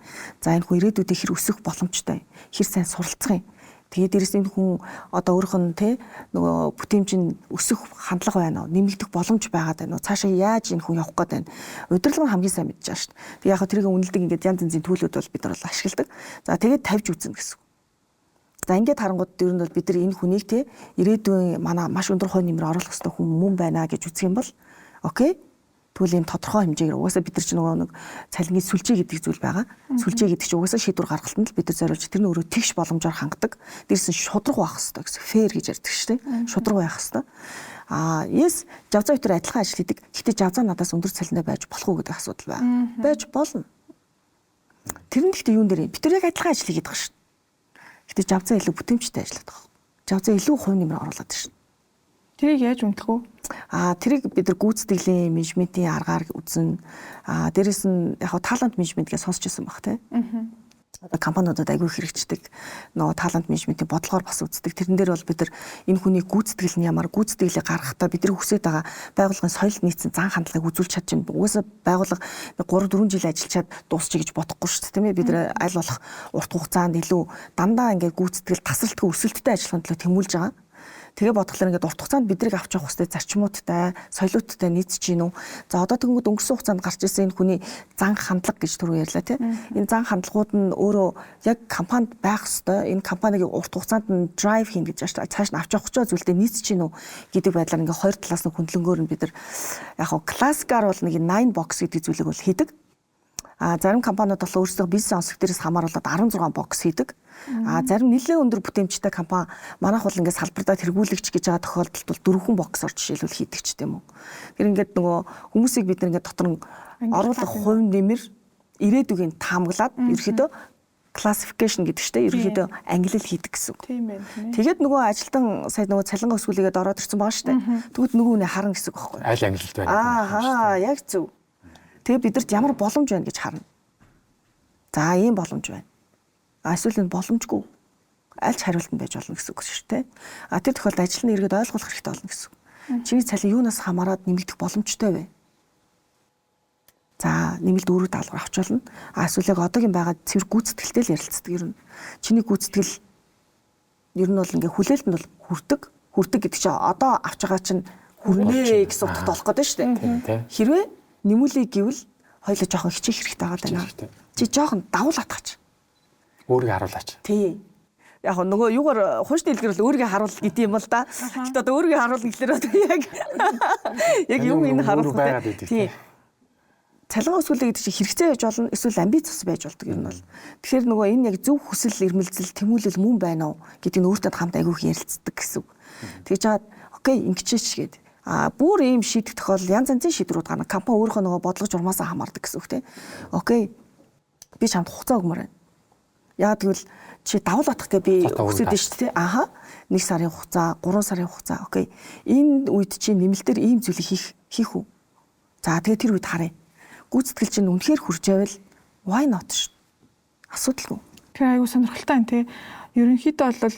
За энэ хүн ирээдүйдээ хэр өсөх боломжтой, хэр сайн суралцах юм. Тэгээд дээрэс энэ хүн одоо өөрөх нь тий нөгөө бүтээмж нь өсөх хандлага байна уу, нэмэгдэх боломж байгаад байна уу, цаашаа яаж энэ хүн явах гээд байна. Удирдлага нь хамгийн сайн мэдж байгаа шүү дээ. Тэгээд яг хөө тэрийг үнэлдэг ингээд янз янзын төлөвлөд бол бид нар бол ашигладаг. За тэгээд тавьж үзнэ гэсэн. За ингээд харангууд ер нь бол бид нар энэ хүнийг тий ирээдүйн манай маш өндөр хувь нэмэр оруулах хэрэгтэй хүн мөн байна гэж үзэх юм бол окей. Тэгвэл ийм тодорхой хэмжээгээр угаасаа бид нар чинь нөгөө нэг цалингийн сүлжээ гэдэг зүйл байгаа. Сүлжээ гэдэг чинь угаасаа шийдвэр гаргалтанд л бид нар зориулж тэр нь өөрөө тэгш боломжоор хангадаг. Дээрс нь шудраг байх хэрэгтэй гэсэн. Фэр гэж ярьдаг шүү дээ. Шудраг байх хэрэгтэй. Аа, yes, жавзаа өтөр адилхан ажил хийдэг. Гэхдээ жавзаа надаас өндөр цалинтай байж болох уу гэдэг асуудал байна. Байж болно. Тэр нь гэхдээ юун дээр юм? Бид нар яг адилхан ажил хийгээд байгаа шүү дээ. Гэхдээ жавзаа илүү бүтээмжтэй ажилладаг байгаа. Жавзаа илүү хувь нэмэр оруулаад байна шүү. Тэрийг яаж үнэлэх вэ? Тэрийг бид нар гүйцэтгэлийн менежментийн аргаар үзэн. Дээрэс нь яг талант менежмент гэж сонсч ирсэн баг тий. Одоо компаниудад айгүй хэрэгждэг нөгөө talent management-ийн бодлогоор бас үздэг. Тэрэн дээр бол бид нар энэ хүний гүйцэтгэл нь ямар, гүйцэтгэлийг гаргахдаа бидний хүсэж байгаа байгууллагын соёлд нийцсэн зан хандлагыг үзүүлж чадчих. Угаасаа байгууллага 3 4 жил ажиллачаад дуусчих гэж бодохгүй шүү дээ, тийм ээ. Бид нар аль болох урт хугацаанд илүү дандаа ингээд гүйцэтгэл тасралтгүй өсөлттэй ажиллахын төлөө тэмүүлж байгаа. Тэгээ бодглохлоор ингээд урт хугацаанд бидрийг авч явах хэрэгтэй зарчмуудтай, соёлуудтай нийцэж гин үү. За одоо тэгэнгүүт өнгөрсөн хугацаанд гарч ирсэн энэ хүний зан хандлага гэж түрүү ярьлаа, тий. Энэ зан хандлагууд нь өөрөө яг компанид байх ёстой. Энэ компаниг урт хугацаанд нь drive хийн гэж байна шүү дээ. Цааш нь авч явах гэж зүйлтэй нийцэж гин үү гэдэг байдлаар ингээд хоёр талаас нь хөндлөнгөөр нь бид нар яг хав классикаар бол нэг 9 box гэдэг зүйлийг бол хийдэг. А зарим компаниуд бол өөрсдөө бизнес онцлог дээрээс хамааруулаад 16 box хийдэг. А зарим нэлээд өндөр бүтээмжтэй компани манайх бол ингээд салбартаа тэргүүлэгч гэж байгаа тохиолдолд бол 4 box оор жишээлбэл хийдэг ч тийм үү. Тэр ингээд нөгөө хүмүүсийг бид нар ингээд дотор нь оруулах хувь нэмэр ирээдүгийн таамаглаад ерөөхдөө classification гэдэг чинь ерөөхдөө ангилал хийдэг гэсэн үг. Тийм байна, тийм ээ. Тэгээд нөгөө ажилтан сая нөгөө цалингаа өсгүүлээгээд ороод ирсэн байгаа шүү дээ. Тэгвэл нөгөө хүнээ харна гэсэн үг байхгүй юу? Аль ангилалд байна? Аа, яг зөв. Тэгээ бидэрт ямар боломж байна гэж харна. За ийм боломж байна. А эсвэл энэ боломжгүй. Аль ч хариулт нь байж болно гэсэн үг шүү дээ. А тэр тохиолдолд ажил нь эргээд ойлгох хэрэгтэй болно гэсэн үг. Чиний цалин юунаас хамаарат нэмэгдэх боломжтой вэ? За нэмэлт үүрэг даалгавар авч болно. А эсвэл яг одоогийн байгаа цэвэр гүйцэтгэлтэй л ярилцдаг ер нь. Чиний гүйцэтгэл ер нь бол ингээ хүлээлт нь бол хүрдэг. Хүрдэг гэдэг чинь одоо авч байгаа чинь хүрнэ гэсэн утгатай болох гэдэг шүү дээ. Хэрвээ нэмүүлээ гэвэл хоёулаа жоохон хичээх хэрэгтэй байгаа даа. Чи жоохон давуул атгач. Өөрийгөө харуулаач. Тий. Яг нөгөө юугаар хуушны хэлгээр бол өөрийгөө харуул гэдэг юм л да. Гэхдээ одоо өөрийгөө харуулна гэхлээр одоо яг юм энэ харуулах вэ? Тий. Цалин өсгүүлээ гэдэг чинь хэрэгцээ байж болно, эсвэл амбиц бас байж болдог юм бол. Тэгэхээр нөгөө энэ яг зөв хүсэл, эрмэлзэл, тэмүүлэл мөн байна уу гэдгийг нь өөртөө хамт айгүйх ярилцдаг гэсэн үг. Тэгж жаад окей ингэчээч гээд. А бүр ийм шийдэх тохиолдол янз янзын шийдвэрүүд гарна. Компани өөрийнхөө нөгөө бодлого журмаасаа хамаардаг гэсэн үг тийм. Окей. Би чамд хугацаа өгмөр байна. Яг тэгвэл чи давуул атах гэ би хүсэж шүү дээ. Аха. 1 сарын хугацаа, 3 сарын хугацаа. Окей. Энэ үед чи нэмэлтээр ийм зүйлийг хийх үү? За тэгээ тэр үед харъя. Гүйцэтгэл чинь үнэхээр хүрч байвал why not шүү. Асуудалгүй. Тэр айгуу сонирхолтой юм тий. Ерөнхийдөө бол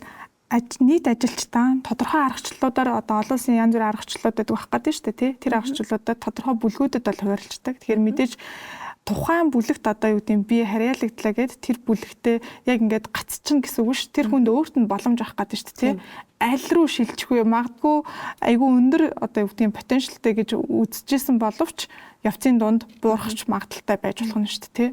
нийт ажилчдаа тодорхой аргачлалуудаар одоо олон улсын янз бүрийн аргачлалууд байдаг байх гэдэг шүү дээ тий. Тэр аргачлалуудад тодорхой бүлгүүдэд бол хуваарлцдаг. Тэгэхээр мэдээж тухайн бүлэгт одоо юу гэдэг нь би харьяалагдлаа гэд тэр бүлэгтээ яг ингээд гацчихна гэсэн үг ш. Тэр хүнд өөрт нь боломж авах гэдэг шүү дээ тий. Аль руу шилжих вэ? Магадгүй айгүй өндөр одоо юу гэдэг нь потенциалтай гэж үзчихсэн боловч явцын дунд буурахч магадaltaй байж болох нь шүү дээ тий.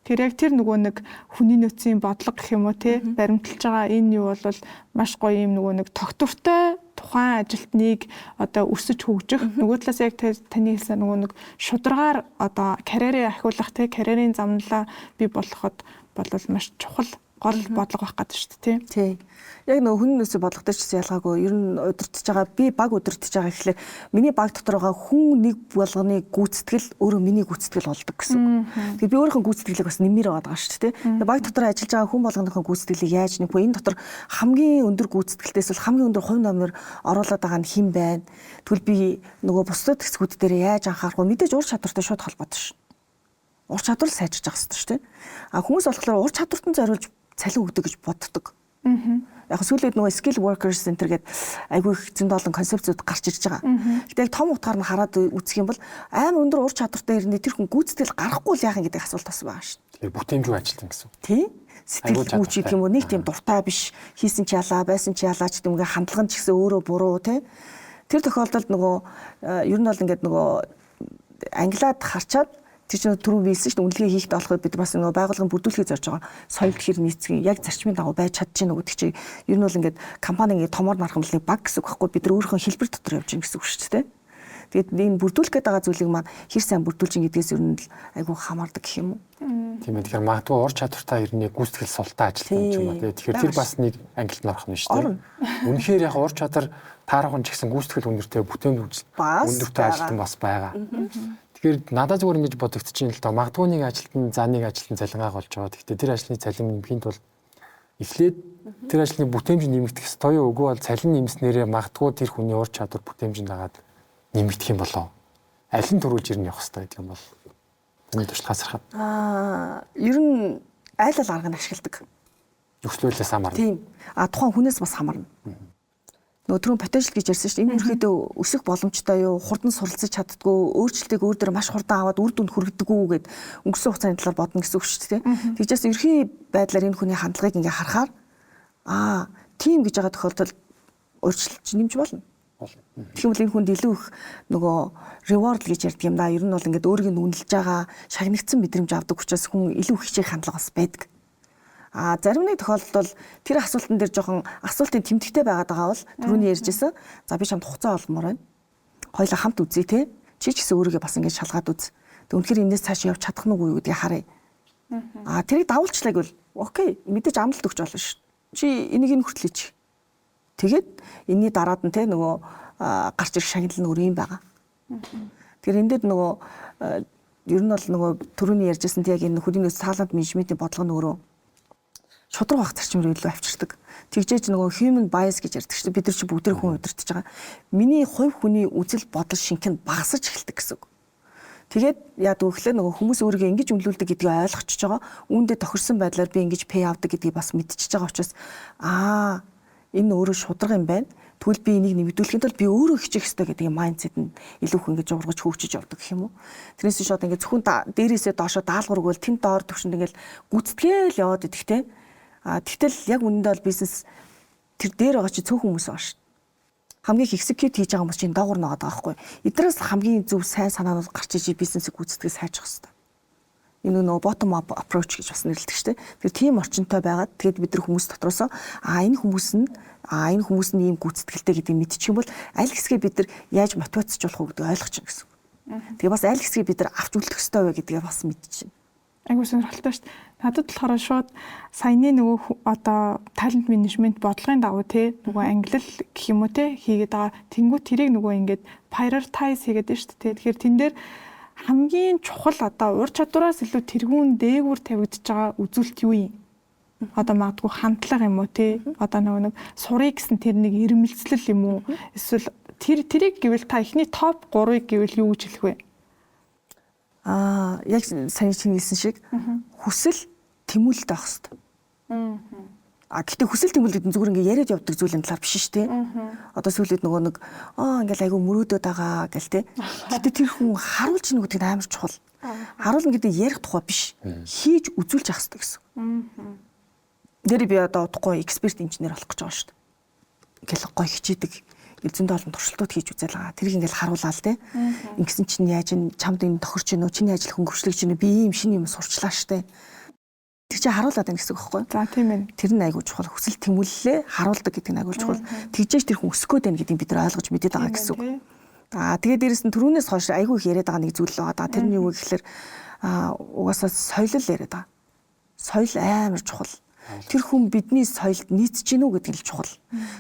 Тэр яг тэр нөгөө нэг хүний нөөцийн бодлого гэх юм уу тий баримталж байгаа энэ юу бол маш гоё юм нөгөө нэг тогтвортой тухайн ажилтныг одоо өсөж хөгжих нөгөө талаас яг таны хэлсэн нөгөө нэг шударгаар одоо карьерээ ахиулах тий карьерийн замналаа бий болгоход бол маш чухал гол бодлого байх гэдэг шүү дээ тий. Тий. Яг нөгөө хүний нөөцийн бодлого дээр ч гэсэн ялгаагүй. Ер нь удирдах байгаа би баг удирдах байгаа гэхлээр миний баг дотор байгаа хүн нэг болгоны гүйцэтгэл өөрөө миний гүйцэтгэл болдог гэсэн үг. Тэгэхээр би өөрийнхөө гүйцэтгэлийг бас нэмэр байгаа даа шүү дээ. Тэгээ баг дотор ажиллаж байгаа хүн болгоныхоо гүйцэтгэлийг яаж нэмэх вэ? Энэ дотор хамгийн өндөр гүйцэтгэлтээс бол хамгийн өндөр хувь номер оруулаад байгаа нь хэн байна? Тэгвэл би нөгөө бусдад хэсгүүд дээр яаж анхаарах вэ? Мэдээж ур чадвартай шууд холбоотой шүү. Ур чадвар л сайжирч байгаа хэрэгтэй шүү дээ. А хүмүүс болохоор ур чадварт нь зориулж цалин өгдөг гэж боддог. Яг сүүлээд нөгөө skill workers center гэдэг айгүй их зөндөө олон концепцүүд гарч ирж байгаа. Гэтэ яг том утгаар нь хараад үзэх юм бол амар өндөр ур чадвартай хэрнээ тэр хүн гүйцэтгэл гаргахгүй л яах юм гэдэг асуулт бас байгаа шүү. Тэгэхээр бүтээмжгүй ажилтан гэсэн. Тий. Сэтгэл гүйч гэдэг юм уу нэг тийм дуртай биш хийсэн ч ялаа байсан ч ялаа ч гэдэг юм хандлага нь ч гэсэн өөрөө буруу тий. Тэр тохиолдолд нөгөө ер нь бол ингээд нөгөө англиад харчаад тэр чинь түрүү биелсэн шүү дээ. Үнэлгээ хийхдээ болохоор бид бас нөгөө байгууллагын бүрдүүлэхийг зорж байгаа. Соёлд хэр нийцгэн яг зарчмын дагуу байж чадж гин үү гэдэг чинь ер нь бол ингээд компани ингээд томор нарах юм л баг гэсэн үг байхгүй. Бид нар өөрийнхөө хэлбэр дотор явж гин гэсэн үг шүү дээ. Тэгээд энэ бүрдүүлэх гээд байгаа зүйлийг маань хэр сайн бүрдүүлж ин гэдгээс ер нь л айгүй хамаардаг гэх юм уу. Тийм ээ. Тэгэхээр магадгүй ур чадвартай хэрнээ гүйцэтгэл султай ажилтан юм уу. Тэгэхээр тэр бас нэг ангилалд орох нь шүү дээ. Үнэхээр яг ур чадвар таарах нь ч гэсэн гүйцэтгэл өндөртэй бүтээмж өндөртэй ажилтан бас байгаа. Тэгэхээр надад зүгээр ингэж бодогдчихээн л доо. Магадгүй нэг ажилтан за нэг ажилтан цалингаа болж байгаа. Гэхдээ тэр ажлын цалин нэмэхийн тулд эхлээд тэр ажлын бүтээмж нэмэгдэх ёстой юу? Үгүй бол цалин нэмснээрээ магадгүй тэр хүний ур чадвар бүтээмжинд дагаад нэмэгдэх юм болов. Аль нь түрүүлж ирнэ явах ёстой гэдэг юм бол таны туршлагаас харахад. Ер нь Айл ал аргыг ашигладаг. Нөхцөлөөс хамаарна. Тийм. А тухайн хүнээс бас хамаарна. Нөгөө түрүүн потенциал гэж ярьсан шүү дээ. Энэ ерөөхдөө өсөх боломжтой юу, хурдан суралцаж чаддгүй, өөрчлөлтийг өөр дээр маш хурдан аваад үр дүнд хүргэдэггүй гэд өнгөрсөн хугацааны талаар бодно гэсэн үг шүү дээ. Тэгжээс ерхий байдлаар энэ хүний хандлагыг ингээ харахаар аа, тийм гэж байгаа тохиолдолд өөрчлөлт нэмж болно. Тэгэх юм бол энэ хүнд илүү их нөгөө reward гэж ярьдаг юм да. Ер нь бол ингээд өөрийг нь үнэлж байгаа, шагнагдсан мэдрэмж авдаг учраас хүн илүү хичээх хандлага бас байдаг. А зарим нэг тохиолдолд бол тэр асуултан дээр жоохон асуултын тэмдэгтэй байгаад байгаа бол түрүүний ярьжсэн. За би чамд хугацаа олгомоор байна. Хоёлаа хамт үзье те. Чи ч гэсэн өөрийгөө бас ингэж шалгаад үз. Тэг үнэхээр энэс цааш явж чадах нь үгүй гэдгийг харъя. А тэрийг давуулчлаа гэвэл окей, мэдээж амлалт өгч болно шүү. Чи энийг энэ хүртэл хийчих. Тэгээд энэний дараад нь те нөгөө гарч ирэх шагнал нь өөр юм байгаа. Тэгэхээр энэ дээр нөгөө ер нь бол нөгөө түрүүний ярьжсэн те яг энэ хүний нөөц талант менежментийн бодлого нь өөрөө шудраг байх зарчмаар илүү авчирдаг. Тэгжээж нөгөө human bias гэж ярьдаг шүү дээ. Бид нар чи бүгд тэр хүн удирдах байгаа. Миний хувь хүний үзэл бодол шинх нь багасж эхэлдэг гэсэн үг. Тэгээд яадаг вэ гэхлээр нөгөө хүмүүс өөрийгөө ингэж үнэлүүлдэг гэдгийг ойлгочихж байгаа. Үүндээ тохирсон байдлаар би ингэж pay авдаг гэдгийг бас мэдчихэж байгаа учраас аа, энэ өөрөө шудраг юм байна. Тэгвэл би энийг нэмэгдүүлэхийн тулд би өөрөө хичээх ёстой гэдэг mindset нь илүү их ингэж ургаж хөгжиж явдаг гэх юм уу. Тэрнээс биш одоо ингэ зөвхөн дээрээсээ доошоо даалгавар өгөөл тэн доор төвшөнд ингээл гүйцэтгээл яваад идэх те. А тэгтэл яг үнэндээ бол бизнес тэр дээр байгаа чи цөөхөн хүмүүс байгаа шүү. Хамгийн их execute хийж байгаа хүмүүс чинь доогуур нагаад байгаа байхгүй. Эднээс хамгийн зөв сайн санаанууд гарч иж бизнесийг гүйцэтгэх сайжрах хэрэгтэй. Энэ нөгөө bottom up approach гэж бас нэрлэдэг шүү дээ. Тэр тийм орчинтой байгаад тэгээд бид нар хүмүүс дотроосоо а энэ хүмүүс нь а энэ хүмүүс нь ийм гүйцэтгэлтэй гэдгийг мэдчих юм бол аль хэсгээ бид нар яаж мотивацжуулах уу гэдгийг ойлгочих гэсэн. Тэгээ бас аль хэсгийг бид нар авч үлдэх ёстой вэ гэдгээ бас мэдчихэв. Айгуу сонирхолтой шүү дээ. Надад болохоор шууд саяны нөгөө одоо talent management бодлогын дагуу те нөгөө ангилал гэх юм уу те хийгээд байгаа. Тэнгүү тэрийг нөгөө ингээд prioritize хийгээд байна шүү дээ. Тэгэхээр тэн дээр хамгийн чухал одоо ур чадвараас илүү тэргүүн дээгүүр тавигдж байгаа үзүүлэлт юу юм? Одоо магадгүй хандлага юм уу те? Одоо нөгөө нэг сурыг гэсэн тэр нэг ирмэлцлэл юм уу? Эсвэл тэр тэрийг гэвэл та эхний топ 3-ыг гэвэл юу гэж хэлэх вэ? Аа, яг сая чиний хэлсэн шиг хүсэл тэмүүлэлт байх хэрэгтэй. А гэтээ хүсэл тэмүүлэл гэдэг нь зүгээр ингээ яриад явдаг зүйлийн талаар биш шүү дээ. Одоо сүүлд нөгөө нэг аа ингээл айгүй мөрөөдөд байгаа гэл те. Гэтээ тэр хүн харуулж ийн гэдэг нь амар чухал. Харуулна гэдэг ярих тухай биш. Хийж үзүүлж явах хэрэгтэй гэсэн. Нэр би одоо удахгүй эксперт инженер болох гэж байгаа шүү дээ. Ингээл гой хичээдэг зөндөө олон туршилтууд хийж үзэл байгаа. Тэрийг ингээл харуулаад те. Ингэсэн чинь яаж ин чамд энэ тохирч гинөө, чиний ажил хөнгөвчлөж гинөө, би ийм шинэ юм сурчлаа штэ. Тэр чинь харуулад байна гэсэн үг байхгүй юу? За тийм ээ. Тэр нь айгүй чухал. Хүсэл тэмүүллээ харуулдаг гэдэг нь айгүй чухал. Тэгжээж тэр хүн өсөх гээд байна гэдгийг бид нар ойлгож мэдээд байгаа гэсэн үг. Аа тэгээд дээрэс нь түрүүнээс хойш айгүй их яриад байгаа нэг зүйл л байгаа. Тэр нь юу вэ гэхэлэр угаасаа соёл л яриад байгаа. Соёл амар чухал. Тэр хүн бидний соёлд нийцэж гинүү гэдэг нь чухал.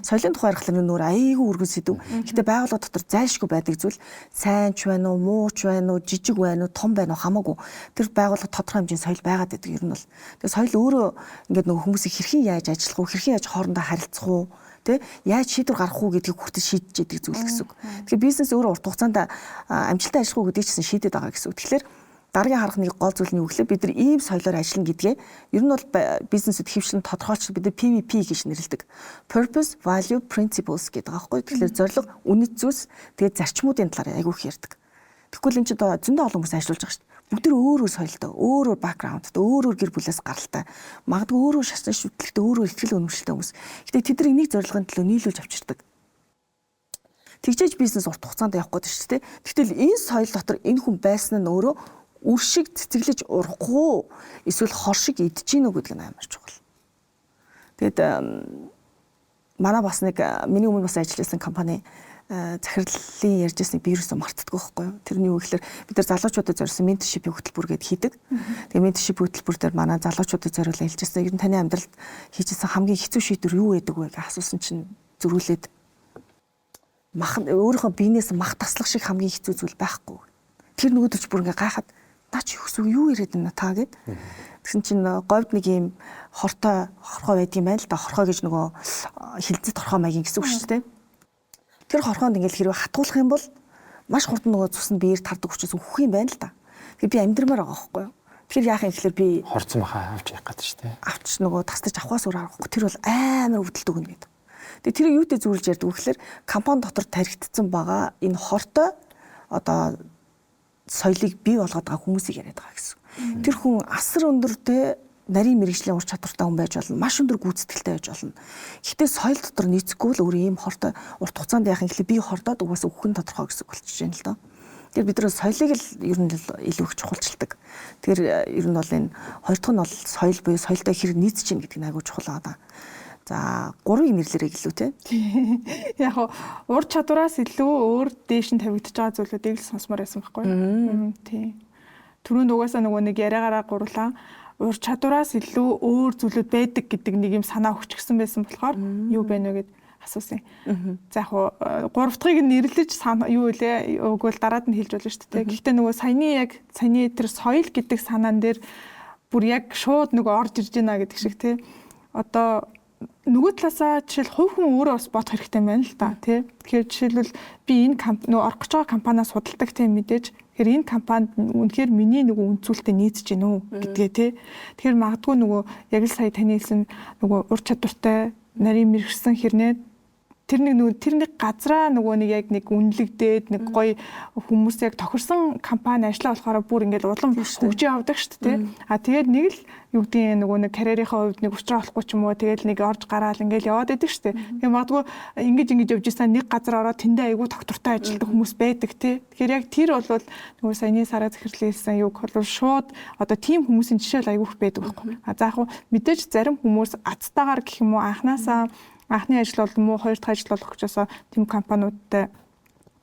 Соёлын тухай ярихлаар нөр айгүй өргөн сэдв. Гэтэ байгууллага дотор зайлшгүй байдаг зүйл сайн ч байна уу, муу ч байна уу, жижиг байна уу, том байна уу хамаагүй. Тэр байгууллага тодорхой хэмжээний соёл байгаад байдаг ер нь бол. Тэгээ соёл өөрөө ингээд нөгөө хүмүүсийг хэрхэн яаж ажиллах уу, хэрхэн яаж хоорондоо харилцах уу, тэ яаж шийдвэр гаргах уу гэдгийг хүртэл шийдэж идэг зүйл гэсэн үг. Тэгэхээр бизнес өөрөө урт хугацаанд амжилттай ажиллах уу гэдгийг ч гэсэн шийдэд байгаа гэсэн үг. Тэгэхээр дараагийн харах нэг гол зүйл нь юу гэхлээр бид нар ийм соёлоор ажиллана гэдгээ ер нь бол бизнесүүд хөвчлэн тодорхойлж бид нар PVP гэж нэрлэдэг. Purpose, Value, Principles гэдэг байгаа байхгүй. Тэгэхээр зорилго, үнэт зүйлс, тэгээд зарчмуудын талаар айгүй их ярьдаг. Тэгэхгүй л энэ ч одоо зөндөө олон хүмүүс ажиллаж байгаа шүү дээ. Бүгд тэр өөр өөр соёлтой, өөр өөр background тай, өөр өөр гэр бүлээс гаралтай. Магадгүй өөр өөр шашин шүтлэгтэй, өөр өөр итгэл үнэмшилтэй хүмүүс. Гэтэ тэд нар нэг зорилгын төлөө нийлүүлж авчирдаг. Тэгжээж бизнес урт хугацаанд явах гээд шүү дээ. Гэтэл энэ соёл дотор энэ хүн байсан нь өөрөө үр шиг цэцэглэж урахгүй эсвэл хор шиг идэж гинүү гэдэг нь амар чухал. Тэгэд манай бас нэг миний өмнө бас ажилласан компани захирлын ярьж байсныг би юусэн мартдаггүй байхгүй юу. Тэр нь юу гэхээр бид нар залуучуудад зориулсан mentorship ийн хөтөлбөр гээд хийдэг. Тэгээ mentorship хөтөлбөр дээр манай залуучуудад зориулан хэлжсэн. Ер нь таны амьдралд хийжсэн хамгийн хэцүү шийдвэр юу байдаг вэ гэж асуусан чинь зөрүүлээд мах өөрийнхөө биенээс мах таслах шиг хамгийн хэцүү зүйл байхгүй. Тэр нөгөөдөлч бүр ингээ гайхаад наа чи юу юу яриад байна та гэд. Тэгсэн чинь говьд нэг юм хортой хорхой байдаг юм байна л да. Хорхой гэж нөгөө хилцэд хорхой маягийн гэсэн үг шүү дээ. Тэр хорхоонд ингээл хэрвээ хатгуулах юм бол маш хурдан нөгөө цус нь биеэр тардаг учраас үхэх юм байна л да. Тэгэхээр би амьдрмаар байгаа байхгүй юу. Тэгэхээр яах юм гэхээр би хорцсон баха авч явах гэдэг шүү дээ. Авч нөгөө тастаж авахаас өөр аргагүй. Тэр бол амар өвдөлт өгнө гэдэг. Тэгээ тэрийг юутэй зүйрлж ярьдаг вэ гэхээр компани дотор тархигдсан байгаа энэ хортой одоо соёлыг бий болгоод байгаа хүмүүсийг яриад байгаа гэсэн. Тэр хүн асар өндөртэй нарийн мэрэгжлийн ур чадвартай хүн байж болно. Маш өндөр гүйцэтгэлтэй байж болно. Гэхдээ соёл дотор нийцэхгүй л өөр ийм хортой урт хугацаанд яах юм гэхэл би хордоод угаасаа өгөх нь тодорхой гэсэн болчихж байна л доо. Тэгэхээр бид нар соёлыг л ер нь илүү их чухалчилдаг. Тэгэхээр ер нь бол энэ хоёр дахь нь бол соёл буюу соёлтой хэрэг нийцэж чинь гэдэг нь айгүй чухал байгаа. За гурвыг нэрлэрэй гэлүү те. Яг ур чадвараас илүү өөр дээш нь тавигдж байгаа зүйлүүдийг л сонсомоор байсан байхгүй юу? Тийм. Түрүүнд угаасаа нөгөө нэг яриагаараа гурлаа ур чадвараас илүү өөр зүйлүүд байдаг гэдэг нэг юм санаа өгчихсэн байсан болохоор юу байна вэ гэд асуусан. За яг гурав дахьыг нэрлэж юу вэ? Үгүй л дараад нь хэлж болно шүү дээ. Гэхдээ нөгөө саяны яг саяны тэр соёл гэдэг санаан дээр бүр яг шууд нөгөө орж ирж байна гэдэг шиг тий. Одоо нөгөө талаасаа жишээл хувь хүн өөрөө бас бодох хэрэгтэй байна л да тий. Тэгэхээр жишээлбэл би энэ нөгөө орох гэж байгаа компаниас судалдаг тийм мэдээж. Тэгэхээр энэ компанид үнэхээр миний нөгөө үнцүүлэлтэд нийцэж гин үү гэдгээ тий. Тэгэхээр магадгүй нөгөө яг л сая таны хэлсэн нөгөө ур чадвартай нарийн мэрэгсэн хэрнээ тэр нэг нөгөө тэр нэг газраа нөгөө нэг яг нэг үнэлэгдээд нэг гоё хүмүүс яг тохирсон компани ажиллаа болохоор бүр ингээл улам хөгжиж явдаг шүү дээ. А тэгээд нэг л юу гэдгийг нөгөө нэг карьерийнхаа хувьд нэг учраа олохгүй ч юм уу тэгэл нэг орж гараал ингээл яваад идэг шүү дээ. Тэгээ магадгүй ингэж ингэж явж исэн нэг газар ороод тэндээ айгүй доктортой ажилладаг хүмүүс байдаг тий. Тэгэхээр яг тэр бол нөгөө саяны сараа захирлын хэлсэн юг бол шууд одоо тийм хүмүүсийн жишээ л айгүй их байдаг байхгүй. А за яг мэдээж зарим хүмүүс азтаагаар гэх юм уу анханасаа анхны ажил бол муу, хоёр дахь ажил болох гэжээсээ тэм компаниудтай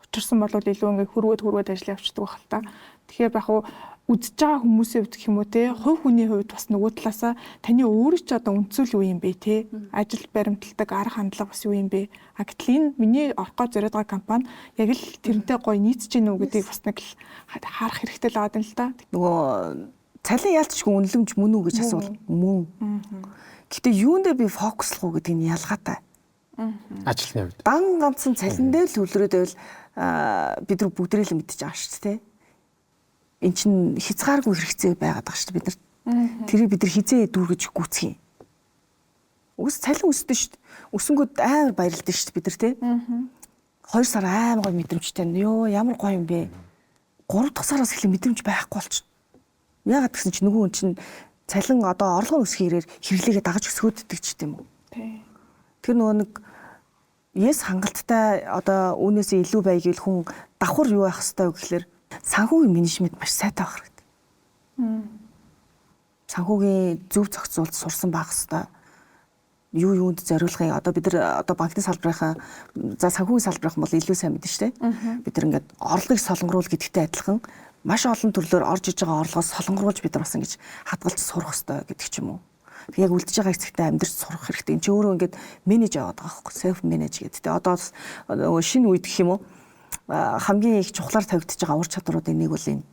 учирсан бол илүү ингээ хөрвөөд ажил явчихдаг байх л та. Тэгэхээр яг хуу үзэж байгаа хүмүүсийн хувьд гэх юм уу те, хувь хүний хувьд бас нөгөө талаасаа таны өөрөө ч одоо үнцүүл юу юм бэ те, ажил баримталдаг арга хандлага бас юу юм бэ? А гэтэл энэ миний орох гэж зориод байгаа компани яг л тэрнтэй гоё нийцэж гин үү гэдгийг бас нэг л харах хэрэгтэй л байгаа юм л та. Нөгөө цалин яалтчгүй үнэлэмж мөн үү гэж асуувал мөн. Гэтэ юун дээр би фокуслах уу гэдэг нь ялгаатай. Ажлын хувьд. Дан ганцхан цалин дээр л хөлрөөд байвал бид нар бүгдээрээ л мэдчихэж байгаа шүү дээ. Эн чинь хязгааргүй хэрэгцээ байгаад байгаа шүү дээ бид нар. Тэрийг бид нар хизээ дүүргэж гүйцэх юм. Үгүйс цалин өсдөн шүү дээ. Өсөнгүүд амар баярлдаг шүү дээ бид нар тий. 2 сар амар гоё мэдрэмжтэй. Йоо ямар гоё юм бэ. 3 дахь сараас эхлэн мэдрэмж байхгүй болчихно. Яагаад гэсэн чинь нөгөө хүн чинь цалин одоо орлого нь өсөх хэрээр хэрэглээгээ дагаж өсгөөддөг ч гэдэм үү. Тэр нөгөө нэг yes хангалттай одоо үүнээсээ илүү бай гэвэл хүн давхар юу байх хэвээр вэ гэхлээр санхүүгийн менежмент маш сайтай байх хэрэгтэй. Санхүүгийн зөв зохицуулт сурсан байх хэвээр. Юу юунд зориулахыг одоо бид нар одоо банкны салбарынхаа за санхүүгийн салбарынхан бол илүү сайн мэднэ шүү дээ. Бид нар ингээд орлогыг солонгоруул гэдэгтэй адилхан маш олон төрлөөр орж иж байгаа орлогоос солонгоруулж бид нар бас ингэж хадгалж сурах хэрэгтэй гэдэг ч юм уу. Тэг яг үлдэж байгаа хэсэгтээ амьдарч сурах хэрэгтэй. Энд чи өөрөө ингээд менеж яваад байгаа байхгүй self manage гэдэг. Тэ одоо шинэ үед гэх юм уу хамгийн их чухлаар тавигдж байгаа ур чадваруудын нэг бол энэ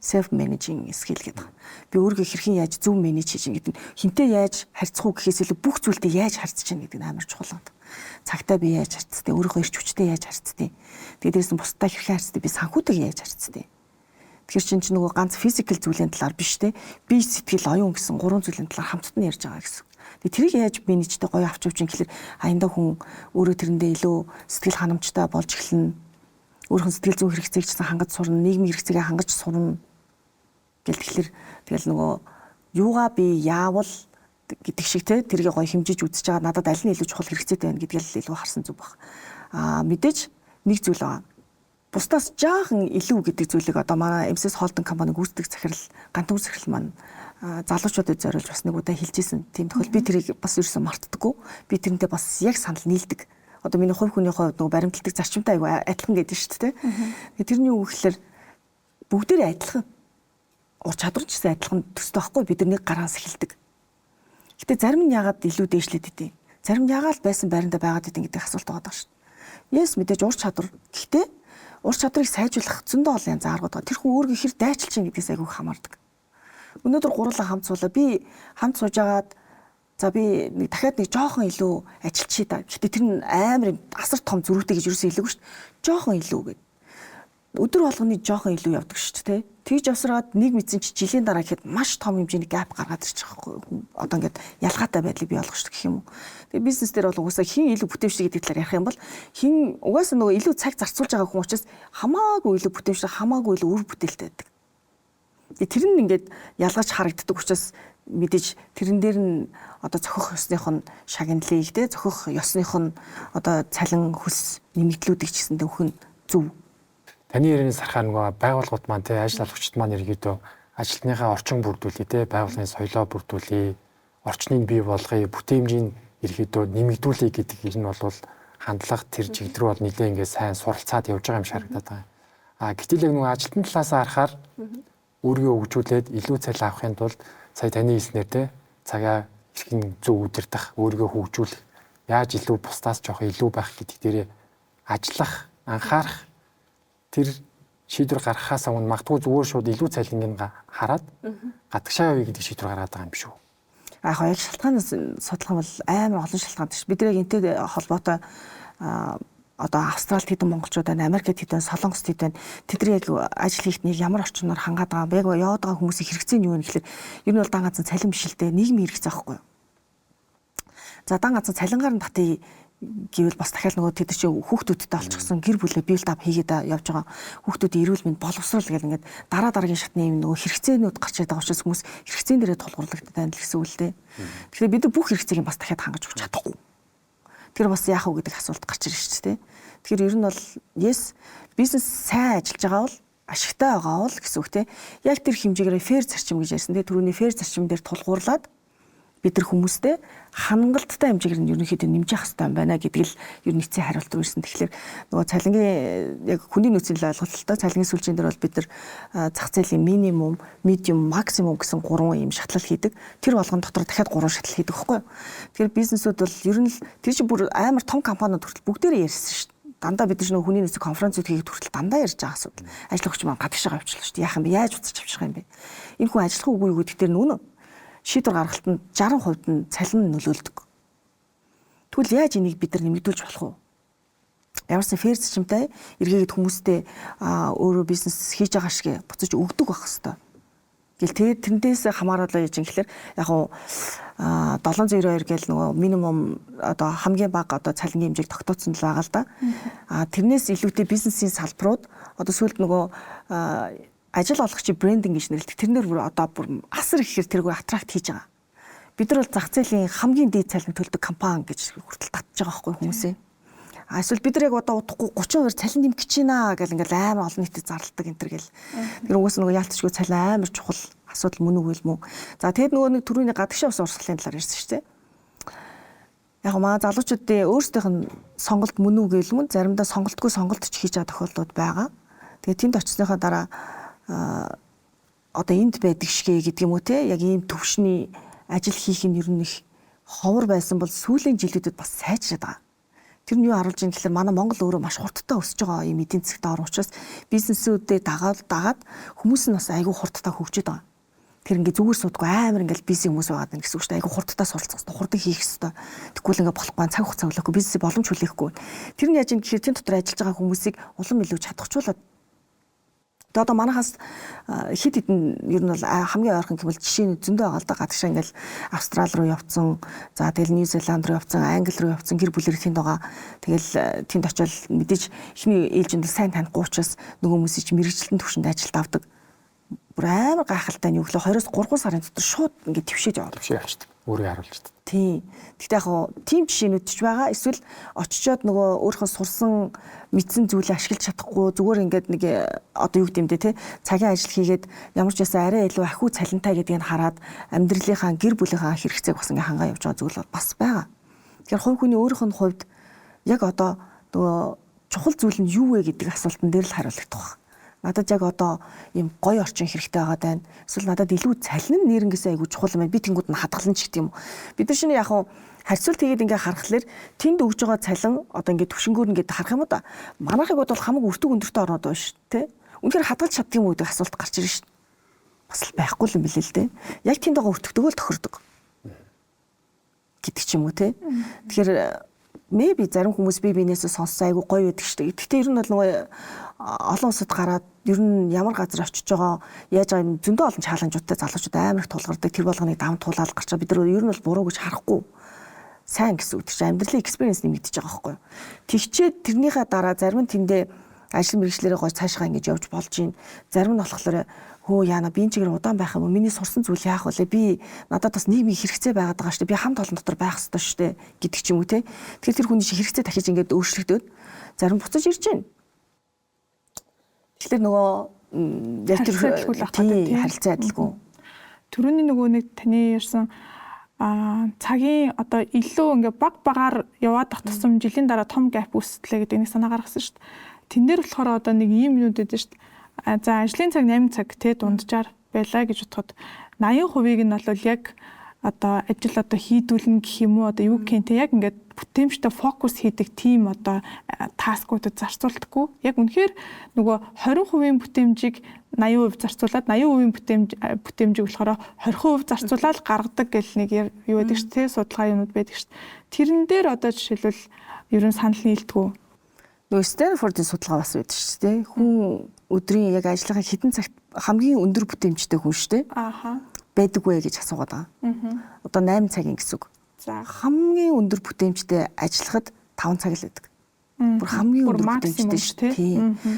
self managing skill гэдэг. Би өөрийгөө хэрхэн яаж зөв менеж хийж гэдэг нь хинтээ яаж харьцах уу гэхээс илүү бүх зүйлдээ яаж харьцаж чинь гэдэг нь амар чухал байна. Цагтаа би яаж харьцдаг, өөрийнхөө эрч хүчтэй яаж харьцдаг. Тэгээд дээрээс нь бусдаа хэрхэн харьцдаг, би санхүүтэйг яаж харьцдаг. Тэгэхээр чинь нөгөө ганц физикал зүйлийн талаар биш те. Би сэтгэл оюун гэсэн гурван зүйлийн талаар хамтд нь ярьж байгаа гэсэн. Тэгээ тэрийг яаж менежтэй гоё авч явж ин гэхэлэр аяндаа хүн өөрөө тэрэндээ илүү сэтгэл ханамжтай болж эхэлнэ. Өөрийнх нь сэтгэл зүйн хэрэгцээг ч гэсэн хангаж сурна, нийгмийн хэрэгцээгээ хангаж сурна. Гэл тэгэхээр тэгэл нөгөө юугаа би яавал гэдэг шиг те тэрийг гоё хэмжиж үзэж байгаа надад аль нь илүү чухал хэрэгцээтэй байна гэдгээл л илүү харсан зүг баг. Аа мэдээж нэг зүйл байгаа. Бусдаас жаахан илүү гэдэг зүйлийг одоо манай MCS Holding компани гүйцэтгэх захирал Гантүр захирал маань залуучуудад зориулж бас нэг удаа хэлжсэн тийм тохиол би тэрийг бас ерөөсөн мартдаггүй. Би тэрнтэй бас яг санал нийлдэг. Одоо миний хувь хүний хувьд нөгөө баримталдаг зарчимтай айгүй адилхан гэдэг шүү дээ. Тэгээ тэрний үг гэхэлэр бүгдээрээ адилхан. Ур чадвар ч гэсэн адилхан төстэй байхгүй бид нар нэг гараас эхэлдэг. Гэтэ зарим нь яагаад илүү дээшлээд идэв? Зарим нь яагаад байсан байрандаа байгаад идэв гэдэг асуулт байгаа даа шүү дээ. Yes мэдээж ур чадвар. Гэхдээ ур чадварыг сайжруулах зөндөө олон янз аргууд байгаа. Тэр хүн өөрийгөө хэр дайчилж чинь гэдгээс айгүй хамаардаг. Өнөөдөр гурлаа хамт суулаа. Би хамт сууж агаад за би нэг дахиад нэг жоохон илүү ажиллачихъя да. Гэтэ тэр нь амар асар том зөрүүтэй гэж юусэн хэлээгүй шүү дээ. Жоохон илүү гэд. Өдөр болгоны жоохон илүү явдаг шүү дээ. Тэгж явсараад нэг мэдсэн чи жилийн дараа гэхэд маш том хэмжээний gap гаргаад ирчих байхгүй. Одоо ингээд ялгаатай байдлыг бий болгох шүү гэх юм уу. Тэгээ бизнес дээр бол угаасаа хэн илүү бүтээмжтэй гэдэг талаар ярих юм бол хэн угаасаа нөгөө илүү цаг зарцуулж байгаа хүн учраас хамаагүй илүү бүтээмжтэй, хамаагүй илүү үр бүтээлтэй байдаг. Тэгээ тэр нь ингээд ялгаж харагддаг учраас мэдээж тэрэн дээр нь одоо зохих ёсных нь шагналыг те зохих ёсных нь одоо цалин хөлс нэмэгдлүүдийг ч гэсэндээ өгөх нь зөв. Таны ярианаас харахаар нөгөө байгууллагууд маань те ажил олгогчид маань ерөнхийдөө ажилтныхаа орчин бүрдүүлье те байгууллагын соёлоо бүрдүүлье, орчныг бий болгоё, бүтээмжийг ерөнхийдөө нэмэгдүүлье гэдэг энэ бол хандлага тэр чиглэл рүү бол нэлээ ингээд сайн суралцаад явж байгаа юм шиг харагдаад байгаа. А гэтэл яг нөгөө ажилтны талаас харахаар өөрийгөө хөгжүүлээд илүү цалин авахын тулд сая таны хэлснээр те цагаа хэрхэн зөв удирдах, өөрийгөө хөгжүүлэх, яаж илүү бусдаас жоох илүү байх гэдэг дээрээ ажиллах, анхаарах тэр шийдвэр гаргахаас өмнө магадгүй зүгээр шууд илүү цалинг хараад гадагшаа явъя гэдэг шийдвэр гаргаад байгаа юм биш үү? Яг яг шалтгаанаас судлах юм бол амар олон шалтгаан тийш. Бид яг энтэй холбоотой одоо Австралид хэдэн монголчууд байна, Америкт хэдэн, Солонгост хэдэн, тэд нар яг ажил хийхэд нэг ямар орчноор хангаад байгаа юм бэ? Яг яваад байгаа хүмүүсийн хэрэгцээ нь юу вэ гэхэлэр ер нь бол дан ганцхан цалин биш л дээ, нийгмийн хэрэгцээ аахгүй юу? За дан ганцхан цалингаар нь татъя гэвэл бас дахиад нөгөө тэд чи хүүхдүүдтэй олчихсон гэр бүлээ build up хийгээд явж байгаа хүүхдүүдийн эрүүл мэнд боловсрол гэл ингээд дараа дараагийн шатны юм нөгөө хэрэгцээнүүд гарч ирээд байгаа учраас хүмүүс хэрэгцээн дээрээ тулгуурлагдаад байна л гэсэн үг л дээ. Тэгэхээр бид бүх хэрэгцээг бас дахиад хангаж өгч чадахгүй. Тэр бас яах вэ гэдэг асуулт гарч ирж шүү дээ. Тэгэхээр ер нь бол yes бизнес сайн ажиллаж байгаа бол ашигтай байгаа бол гэсэн үг те. Яг тэр хэмжээгээр fair зарчим гэж ярьсан те. Түрүүний fair зарчим дээр тулгуурлаад бид нар хүмүүстэй хангалттай хэмжээгээр нь ерөнхийдөө нэмж явах хэрэгтэй юм байна гэдэг л ер нь эцсийн хариулт ирсэн. Тэгэхээр нөгөө цалингийн яг хүний нөөцийн ойлголттой цалингийн сүлжээн дээр бол бид нар зах зээлийн минимум, медиум, максимум гэсэн гурван ийм шатлал хийдэг. Тэр болгон дотор дахиад гурван шатлал хийдэг байхгүй юу? Тэгэхээр бизнесүүд бол ер нь л тэр чинь бүр амар том компаниуд хүртэл бүгдээрээ ярьсан шүү дээ. Дандаа бид нар нөгөө хүний нөөцийн конференцүүд хийхэд хүртэл дандаа ярьж байгаа асуудал. Ажил өгч маань гадагшаа авчлаа шүү дээ. Яах юм бэ? Яаж буцаж авчих юм бэ? Энэ хүн ажиллах үгүй юу гэдэг дээр нүнэ шийдвэр гаргалт нь 60% нь цалин нөлөөлдөг. Тэгвэл яаж энийг бид нар нэмэгдүүлж болох вэ? Ямарсан фэр зарчимтай эргээгээд хүмүүстэй өөрөө бизнес хийж байгаа шиг буцаж өгдөг байх хэвээр. Гэл тэгээд тэрнээс хамаарал яаж юм гэхэлэр яг уу 792 гэл нөгөө минимум одоо хамгийн бага одоо цалингийн хэмжээг тогтооцсон л байгаа л да. А тэрнээс илүүтэй бизнесийн салбарууд одоо сүүлд нөгөө ажил олгогчийн брендинг гэж нэрлэдэг. Тэрнэр бүр одоо бүр асар ихээр тэргүй аттракт хийж байгаа. Бид нар бол зах зээлийн хамгийн дээд цалин төлдөг компани гэж хүртэл татж байгаа байхгүй хүмүүсээ. А эсвэл бид нар яг одоо удахгүй 30% цалин нэмэх гэж байна гэл ингээл амар олон нийтэд зарладаг энэ төр гэл. Тэр угаас нөгөө яалтчгүй цалин амар чухал асуудал мөн үгүй л мөн. За тэгэд нөгөө нэг түрүүний гадагшаа ус урсгалын талаар ярьсан шүү дээ. Яг маа залуучуудын өөрсдийнх нь сонголт мөн үгүй л мөн заримдаа сонголтгүй сонголт ч хийж байгаа тохиолдлууд байгаа. Тэгээд тэнд очсныхаа дараа одоо энд байдаг шигэ гэдэг юм уу те яг ийм төвшний ажил хийх нь ер нь их ховор байсан бол сүүлийн жилүүдэд бас сайжраад байгаа. Тэр нь юу харуулж байгаа гэхээр манай Монгол өөрөө маш хурдтай өсөж байгаа ийм эдийн засагт орн учраас бизнесүүдэд дагаад хүмүүс нь бас айгүй хурдтай хөгжөд байгаа. Тэр ингээ зүгээр суудгүй амар ингээл бизнес хүмүүс байгаа даа гэсэн үг шүү дээ. Айгүй хурдтай суралцах хэрэгтэй, хурдан хийх хэрэгтэй. Тэгвэл ингээ болохгүй цаг хугацаа өглөхгүй бизнесийг боломж хүлээхгүй. Тэр нь яаж юм гэхээр тэн дотор ажиллаж байгаа хүмүүсийг улам илүү чадахжуулаад. Тэгээ одоо манайхаас хэд хэдэн ер нь бол хамгийн ойрхон гэвэл жишээ нь зөндөө байгаа л да. Гадагшаа ингээл Австрал руу явцсан, за тэгэл Нью Зеланд руу явцсан, Англи руу явцсан гэр бүлэр тэнд байгаа. Тэгэл тэнд очивол мэдээж эхний ээлжинд сайн танихгүй учраас нөгөө хүмүүсийн чинь мэрэгчлэн төвшөнд ажилд авдаг. Бүр амар гайхалтай нь юу гэхлээр 2-3 сарын дотор шууд ингээд твшээж яваад. Твшээ явчихдаг. Өөрийгөө харуулж чаддаг. Тийм. Гэхдээ яг хоо тийм жишээнүүд ч байгаа. Эсвэл очичоод нөгөө өөрийнхөө сурсан мэдсэн зүйлээ ашиглаж чадахгүй зүгээр ингээд нэг одоо юу гэдэм бэ те цагийн ажил хийгээд ямар ч байсан арай илүү ахиу цалинтай гэдгийг хараад амьдралынхаа гэр бүлийнхаа хэрэгцээг бас ингээд хангаа явж байгаа зүйл бас байгаа. Тэгэхээр хувь хүний өөрийнх нь хувьд яг одоо нөгөө чухал зүйл нь юу вэ гэдэг асуултан дээр л хариулагдах байх. Надад яг одоо ийм гоё орчин хэрэгтэй байгаа даа. Эсвэл надад илүү цалин нь нэрнгээсээ айгүй чухал юм байна. Би тэнгууд нь хадгална ч гэдэг юм уу. Бид нар шинэ яг хуу харьцуулт хийгээд ингээ харахаар тэнд өгж байгаа цалин одоо ингээ төвшөнгөөр ингээ харах юм уу да. Манайхыг бодвол хамаг өртөг өндөртэй орнод байна шүү дээ. Үнэхээр хадгалж чаддаг юм уу гэдэг асуулт гарч ирнэ шүү. Бас л байхгүй юм билээ л дээ. Яг тэнд байгаа өртөгтөгөө л тохирдог гэдэг ч юм уу те. Тэгэхээр Maybe зарим хүмүүс бие биенээсээ сонссон айгүй гоё байдаг шүү дээ. Гэхдээ ер нь бол нөгөө олон улсад гараад ер нь ямар газар очиж байгаа, яаж байгаа юм зөндөө олон чаленжуудтай залуучууд амар их тулгардаг. Тэр болгоныг дам тулаал гарч байгаа. Бид нар ер нь бол буруу гэж харахгүй. Сайн гэсэн үг чинь амьдралын experience нэмэгдэж байгаа байхгүй юу. Тэгчээд тэрнийхээ дараа зарим нь тэндээ ажил мэргэжлэрээ гой цаашгаа ингэж явж болж гин. Зарим нь болохоор хөө яана би энэ чигээр удаан байх юм уу? Миний сурсан зүйл яах вэ? Би надад бас нийгмийн хэрэгцээ байгаад байгаа шүү дээ. Би хамт олон дотор байх ёстой шүү дээ гэдэг ч юм уу те. Тэгэхээр тэр хүний шиг хэрэгцээ дахиж ингээд өөрчлөгдөөд зарим буцаж ирж байна. Тэгэхээр нөгөө яг тэр харилцаа адилгүй. Төрөний нөгөө нэг таны ярьсан цагийн одоо илүү ингээ баг багаар яваад ах тусам жилийн дараа том gap үүстлээ гэдэг нэг санаа гаргасан шүү дээ. Тэн дээр болохоор одоо нэг ийм юмуд өгдөө шүү дээ. За ажлын цаг 8 цаг те дунджаар байлаа гэж бодоход 80%-ийг нь бол яг одоо ажил одоо хийдүүлнэ гэх юм уу одоо юу гэх юм те яг ингээд бүтэмжтэй фокус хийдэг тийм одоо таскуудад зарцуулдаггүй. Яг үнэхээр нөгөө 20% бүтэмжийг 80% зарцуулаад 80% бүтэмжийг болохоор 20% зарцуулаад гаргадаг гэл нэг юу байдаг шүү дээ, судалгаа юмуд байдаг шүү дээ. Тэрэн дээр одоо жишээлбэл ер нь санал нийлдэггүй. Нөгөө Стэнфордын судалгаа бас байдаг шүү дээ. Хүн өдрийн яг ажлынхаа хэдэн цагт хамгийн өндөр бүтээмжтэй хүн шүү дээ. Ааха. Байдаггүй гэж асуугаад байгаа. Одоо 8 цагийн гэсэн үг. За хамгийн өндөр бүтээмжтэй ажиллахад 5 цаг л байдаг. Бүр хамгийн өндөр бүтээмжтэй шүү дээ.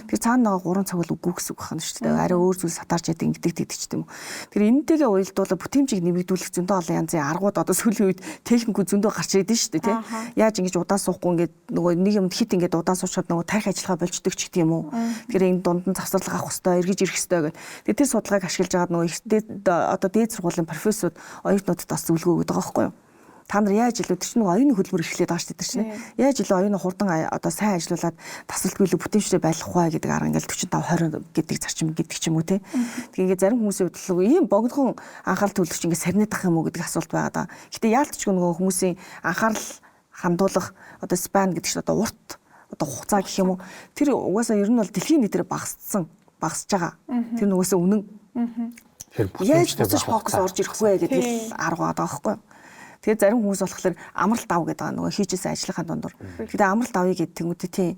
Тэгэхээр цаана байгаа 3 цаг бол үгүй гэсэн үг байна шүү дээ. Арай өөр зүйл сатарч яадаг ингэдэг тэгдэг ч юм уу. Тэгэхээр энэтэйгээ уялдуулаад бүтээмжийг нэмэгдүүлэх зөндөө олон янзын аргууд одоо сүүлийн үед техникүүд зөндөө гарч ирээд шүү дээ, тий. Яаж ингэж удаан суухгүй ингээд нөгөө нэг юмд хит ингээд удаан суучаад нөгөө тарих ажиллагаа болждөг ч гэдэг юм уу. Тэгэхээр энэ дунд нь завсарлага авах хэвээр, эргэж ирэх хэвээр гэдэг. Тэгэхээр тэр судалгааг ашиглаж байгаа нөгөө одоо дээд сургуулийн профессорууд оюутнуудад бас зөвлөгөө өгöd байгаа байхгүй юу? Та нар яаж илүү тэр чинь нөгөө оюуны хөдөлмөр эхлээд байгаа шүү дээ тэр чинь. Яаж илүү оюуны хурдан одоо сайн ажиллуулад тасралтгүй илүү бүтээмжтэй байх вэ гэдэг арга ингээл 45 20 гэдэг зарчим гэдэг ч юм уу те. Тэгээ ингээд зарим хүмүүсийн хувьд л ийм богинохон анхаарал төвлөрч ингээд сарнидах юм уу гэдэг асуулт байгаа даа. Гэтэ яалтчгүй нөгөө хүмүүсийн анхаарал хандуулах одоо спан гэдэг чинь одоо урт одоо хугацаа гэх юм уу. Тэр угаасаа ер нь бол дэлхийн нийтээр багассан багасж байгаа. Тэр нугасаа үнэн. Тэгэхээр бүтээмжтэй байх фокус орж ирэх вэ гэдэг л арга байгаа байхгүй юу? Тэгээд зарим хүмүүс болохоор амралт ав гэдэг байгаа нөгөө хийжсэн ажлынхаа дундуур. Гэтэ амралт авъя гэдэг тэнгуүтэ тий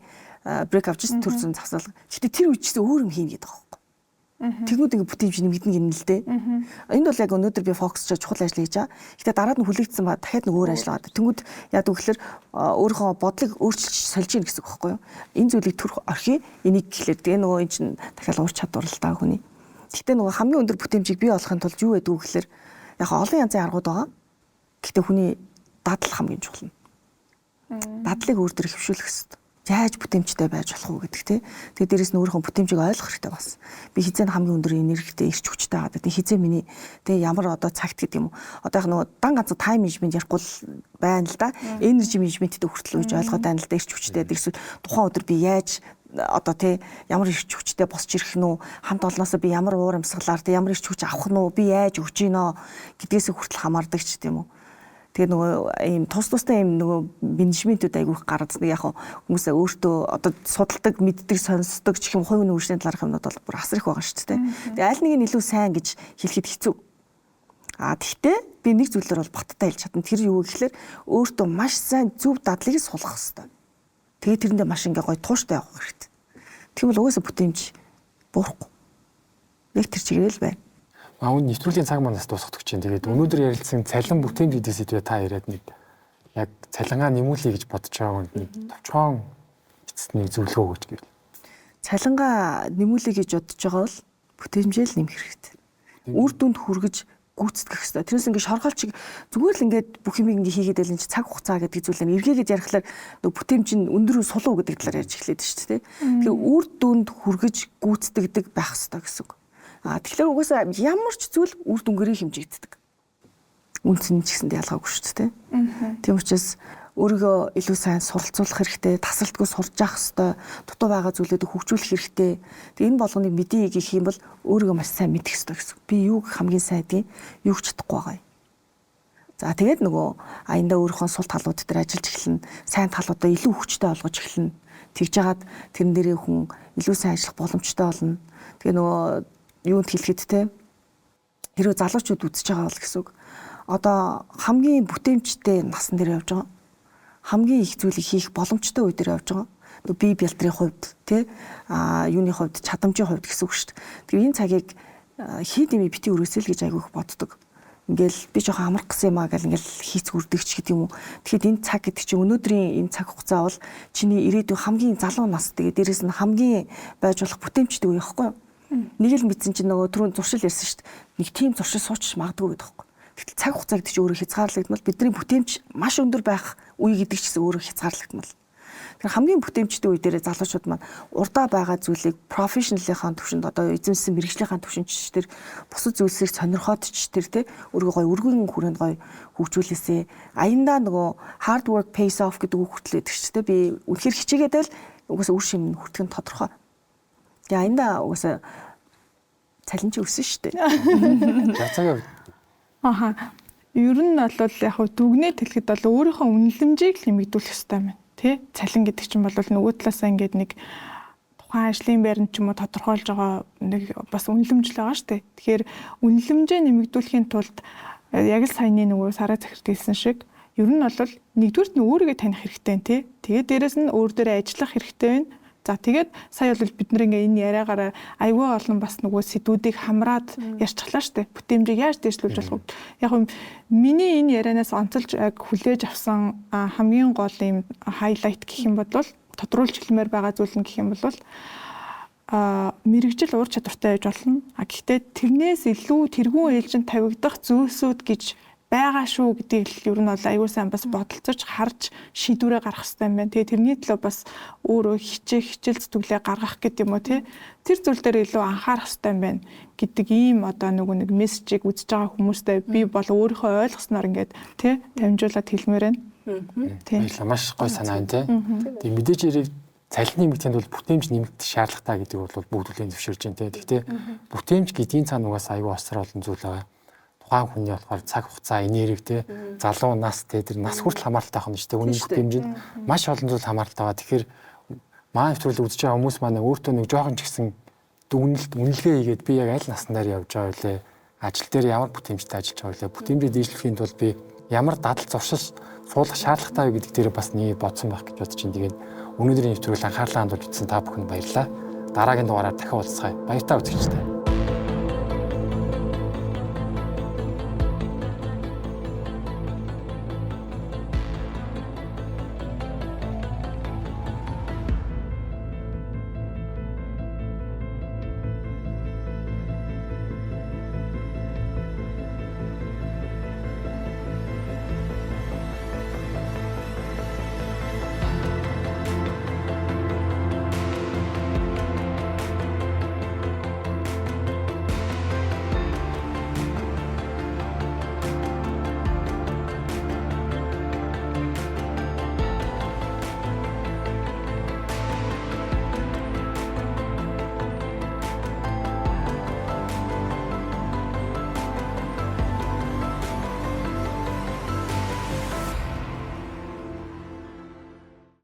брейк авч ирсэн төр зүүн завсаал. Гэтэ тэр үе чигсээ өөр юм хийнэ гэдэг байгаа байхгүй. Тэнгүүд ингээ бүтээмж нэмэгдэнэ гинэ л дээ. Энд бол яг өнөөдөр би фокусч чухал ажил хийж байгаа. Гэтэ дараад нь хүлээгдсэн ба дахиад нэг өөр ажил байгаа. Тэнгүүд яадаг гэхээр өөрийнхөө бодлыг өөрчилж сольж ийн гэсэн үг байхгүй юу? Энэ зүйлийг төрөх орхий энийг гэхлээр тэгээ нөгөө эн чинь дахиад уур чадвар л та хүний. Гэтэ нөгөө хамгийн өндөр бүтээмжийг бий болохын тулд юу гэдэг вэ гэхээр яг олон янзын аргууд байгаа. Гэхдээ хүний дадал хамгийн чухал нь. Дадлыг өөр төр хөвшүүлэх хэрэгтэй. Яаж бүтээмжтэй байж болох уу гэдэг тий. Тэгээ дээрэс нь өөрийнхөө бүтээмжийг ойлгох хэрэгтэй бас. Би хизээ хамгийн өндөр энергитэй, эрч хүчтэй байгаа. Тэгээ хизээ миний тэгээ ямар одоо цагт гэдэг юм уу. Одоо яг нөгөө дан ганц тайм менежмент ярихгүй л байна л да. Энержи менежменттэй хүртэл үеж ойлгоод байна л да. Эрч хүчтэй дээрс тухайн өдөр би яаж одоо тий ямар эрч хүчтэй босч ирэх нь үү, хамт олноосоо би ямар уур амьсгалаар тий ямар эрч хүч авах нь үү, би яаж өгч гинөө гэдгээс хүртэл хамаардаг ч тийм үү. Тэгээ нөгөө ийм тус тустай ийм нөгөө менежментүүд айгүйх гараад яг хүмүүсээ өөртөө одоо судалдаг, мэддэг, сонсдог ч юм хувийн хөгжлийн талаарх юмнууд бол бүр асар их байгаа шүү дээ. Тэгээ аль нэг нь илүү сайн гэж хэлэхэд хэцүү. А тэгтээ би нэг зүйлээр бол баттай хэлж чадна. Тэр юу гэхлээр өөртөө маш сайн зөв дадлыг сулгах хэрэгтэй. Тэгээ тэрэндээ маш ингээ гоё тууштай явах хэрэгтэй. Тэгвэл угаасаа бүтээмж буурахгүй. Яг тэр чигээрэл байна. Үн нэвтрүүлгийн цаг манаас дуусах гэж байна. Тэгээд өнөөдөр ярилцсан цалин бүтээмж гэдэг сэдвээ та яриад нэг яг цалингаа нэмүүлье гэж бодож байгаа хүнд нэг товчхон эцэст нэг зөвлөгөө өгөөч гэвэл. Цалингаа нэмүүлье гэж бодож байгаа бол бүтээмжээ л нэмэх хэрэгтэй. Үр дүнд хүргэж гүйцэтгэх хэрэгтэй. Тэрнээс ингээ шоргоолч зүгээр л ингээд бүх юм ингээ хийгээд байлын чи цаг хугацаа гэдэг зүйлээ эргээгээд ярихлаар нөгөө бүтээмж нь өндөр сулуу гэдэг талаар ярьж эхлэв шүү дээ. Тэгэхээр үр дүнд хүргэж гүйцэтгэдэг байх хэрэгтэй гэсэн үг. А тэгэхээр угаасаа ямар ч зүйл үр дүнгээрээ хэмжигддэг. Үнц нь ч гэсэнд ялгаагүй шүү дээ. Тийм учраас өөрийгөө илүү сайн суралцуулах хэрэгтэй, тасралтгүй сурж явах хэрэгтэй, дутуу байгаа зүйлүүдийг хөгжүүлэх хэрэгтэй. Тэгээ энэ болгоныг мэдье гэх юм бол өөрийгөө маш сайн мэдэх хэрэгтэй гэсэн. Би юуг хамгийн сайн гэдгийг, юуг чадахгүй байгаа юм. За тэгээд нөгөө аяндаа өөрийнхөө сул талууд дээр ажиллаж эхэлнэ, сайн талуудаа илүү хүчтэй болгож эхэлнэ. Тэгж жагаад тэрэн дээрээ хүн илүү сайн ажиллах боломжтой болно. Тэгээ нөгөө юунд хэлэхэд те хэрвээ залуучууд үзэж байгаа бол гэсэн үг. Одоо хамгийн бүтээмжтэй насан дээр явж байгаа. Хамгийн их зүйлийг хийх боломжтой үе дээр явж байгаа. Бие бэлтрийн хувьд тий юуны хувьд, чадамжийн хувьд гэсэн үг шүү дээ. Тэгэхээр энэ цагийг хий дэмий бити өрөөсөл гэж айгүй их боддог. Ингээл би жоохон амрах гэсэн юм аа гэл ингээл хийц үрдэгч гэдэг юм уу. Тэгэхэд энэ цаг гэдэг чинь өнөөдрийн энэ цаг хугацаа бол чиний ирээдүйн хамгийн залуу нас, тэгээ дээрэс нь хамгийн байж болох бүтээмжтэй үе байхгүй юу? Нэг л мэдсэн чинь нөгөө түрүүн зуршил ярьсан шүү дээ. Нэг тийм зуршил суучих магадгүй гэдэг байхгүй. Гэтэл цаг хугацаа гэдэг чинь өөрөө хязгаарлагдмал, бидний бүтээмж маш өндөр байх үе гэдэг ч гэсэн өөрөө хязгаарлагдмал. Тэгэхээр хамгийн бүтээмжтэй үе дээр залуучууд маань урдаа байгаа зүйлийг профешнлийнхаа төвшөнд, одоо эзэмсэн мэрэгжлийнхаа төвшөнд ч тэр бусад зүйлсийг сонирхоод ч тэр тий өөрийгөө гоё өргөн хүрээнд гоё хөгжүүлээсээ. Аяндаа нөгөө hard work pays off гэдэг үг хүртэл өгдөг ч тий, би үнэхээр хичээгээд л угаасаа үр шим хүртэх нь тодорхой. Тэгээ аяндаа угаасаа цалин чи өссөн шүү дээ. Яцаагаа. Аха. Ер нь бол яг хөө дүгнээ тэлэхэд бол өөрийнхөө үнэлэмжийг л нэмэгдүүлэх ёстой юм байна. Тэ? Цалин гэдэг чинь бол нөгөө талаасаа ингээд нэг тухайн ажлын байранд ч юм уу тодорхойлж байгаа нэг бас үнэлэмж л байгаа шүү дээ. Тэгэхээр үнэлэмжээ нэмэгдүүлэхийн тулд яг л саяны нөгөө сараа захирд хэлсэн шиг ер нь бол нэгдүгüрт нь өөрийгөө таних хэрэгтэй тий. Тэгээд дээрэс нь өөр дээрээ ажиллах хэрэгтэй байна. За, тэгээд сая бол бид нар ингээ энэ яриагаараа айгүй олон бас нөгөө сэдвүүдийг хамраад ярьчихлаа штэ. Бүтээмжийг яаж дээшлүүлж болох вэ? Яг нь миний энэ ярианаас онцолж яг хүлээж авсан хамгийн гол юм highlight гэх юм бол, тодруулж хэлмээр байгаа зүйл нь гэх юм бол мэрэгжил ур чадвартай байж болно. А гэхдээ тэрнээс илүү тэргүүн ээлжинд тавигдах зүйлсүүд гэж байгаа шүү гэдгийг л ер нь бол аягүй сайн бас бодолцож харж шийдвэрээ гаргах хэрэгтэй юм байна. Тэгээ тэрний төлөө бас өөрөө хичээх, хичээл зүтгэлээ гаргах гэдэг юм уу тий. Тэр зүйл дээр илүү анхаарах хэрэгтэй юм байна гэдэг ийм одоо нөгөө нэг мессежийг үзэж байгаа хүмүүстээ би бол өөрийнхөө ойлгосноор ингээд тий дамжуулаад хэлмээр байна. Тий. Баярлалаа. Маш гоё санаа энэ тий. Тэгээ мэдээж хэрэг цалин нэмэгдэхэд бол бүтээмж нэмэгдэх шаардлагатай гэдэг бол бүгд хүлээн зөвшөөрж байна тий. Гэхдээ бүтээмж гэдгийн цаана угаасаа аюу осроо олон зүйл байгаа. Тухайн хүний болохоор цаг хугацаа, энерги те, залуу нас те, тэр нас хүртэл хамааралтай байх нь шүү дээ. Хүний бүтээмжинд маш олон зүйл хамааралтай байгаа. Тэгэхээр манай нэвтрүүлэг үзэж байгаа хүмүүс маань өөртөө нэг жоохон ч гэсэн дүгнэлт, үнэлгээ хийгээд би яг аль насн дээр явж байгаа вэ? Ажил дээр ямар бүтээмжтэй ажиллаж байгаа вэ? Бүтээмжээ дээшлэхийн тулд би ямар дадал зуршил суулгах шаардлагатай вэ гэдэг дээр бас нэг бодсон байх гэж бодож байна. Тэгээд өнөөдрийн нэвтрүүлэг анхаарлаа хандуулж үзсэн та бүхэнд баярлалаа. Дараагийн дугаараар дахин уулзцгаая. Баяртай үзэгчдээ.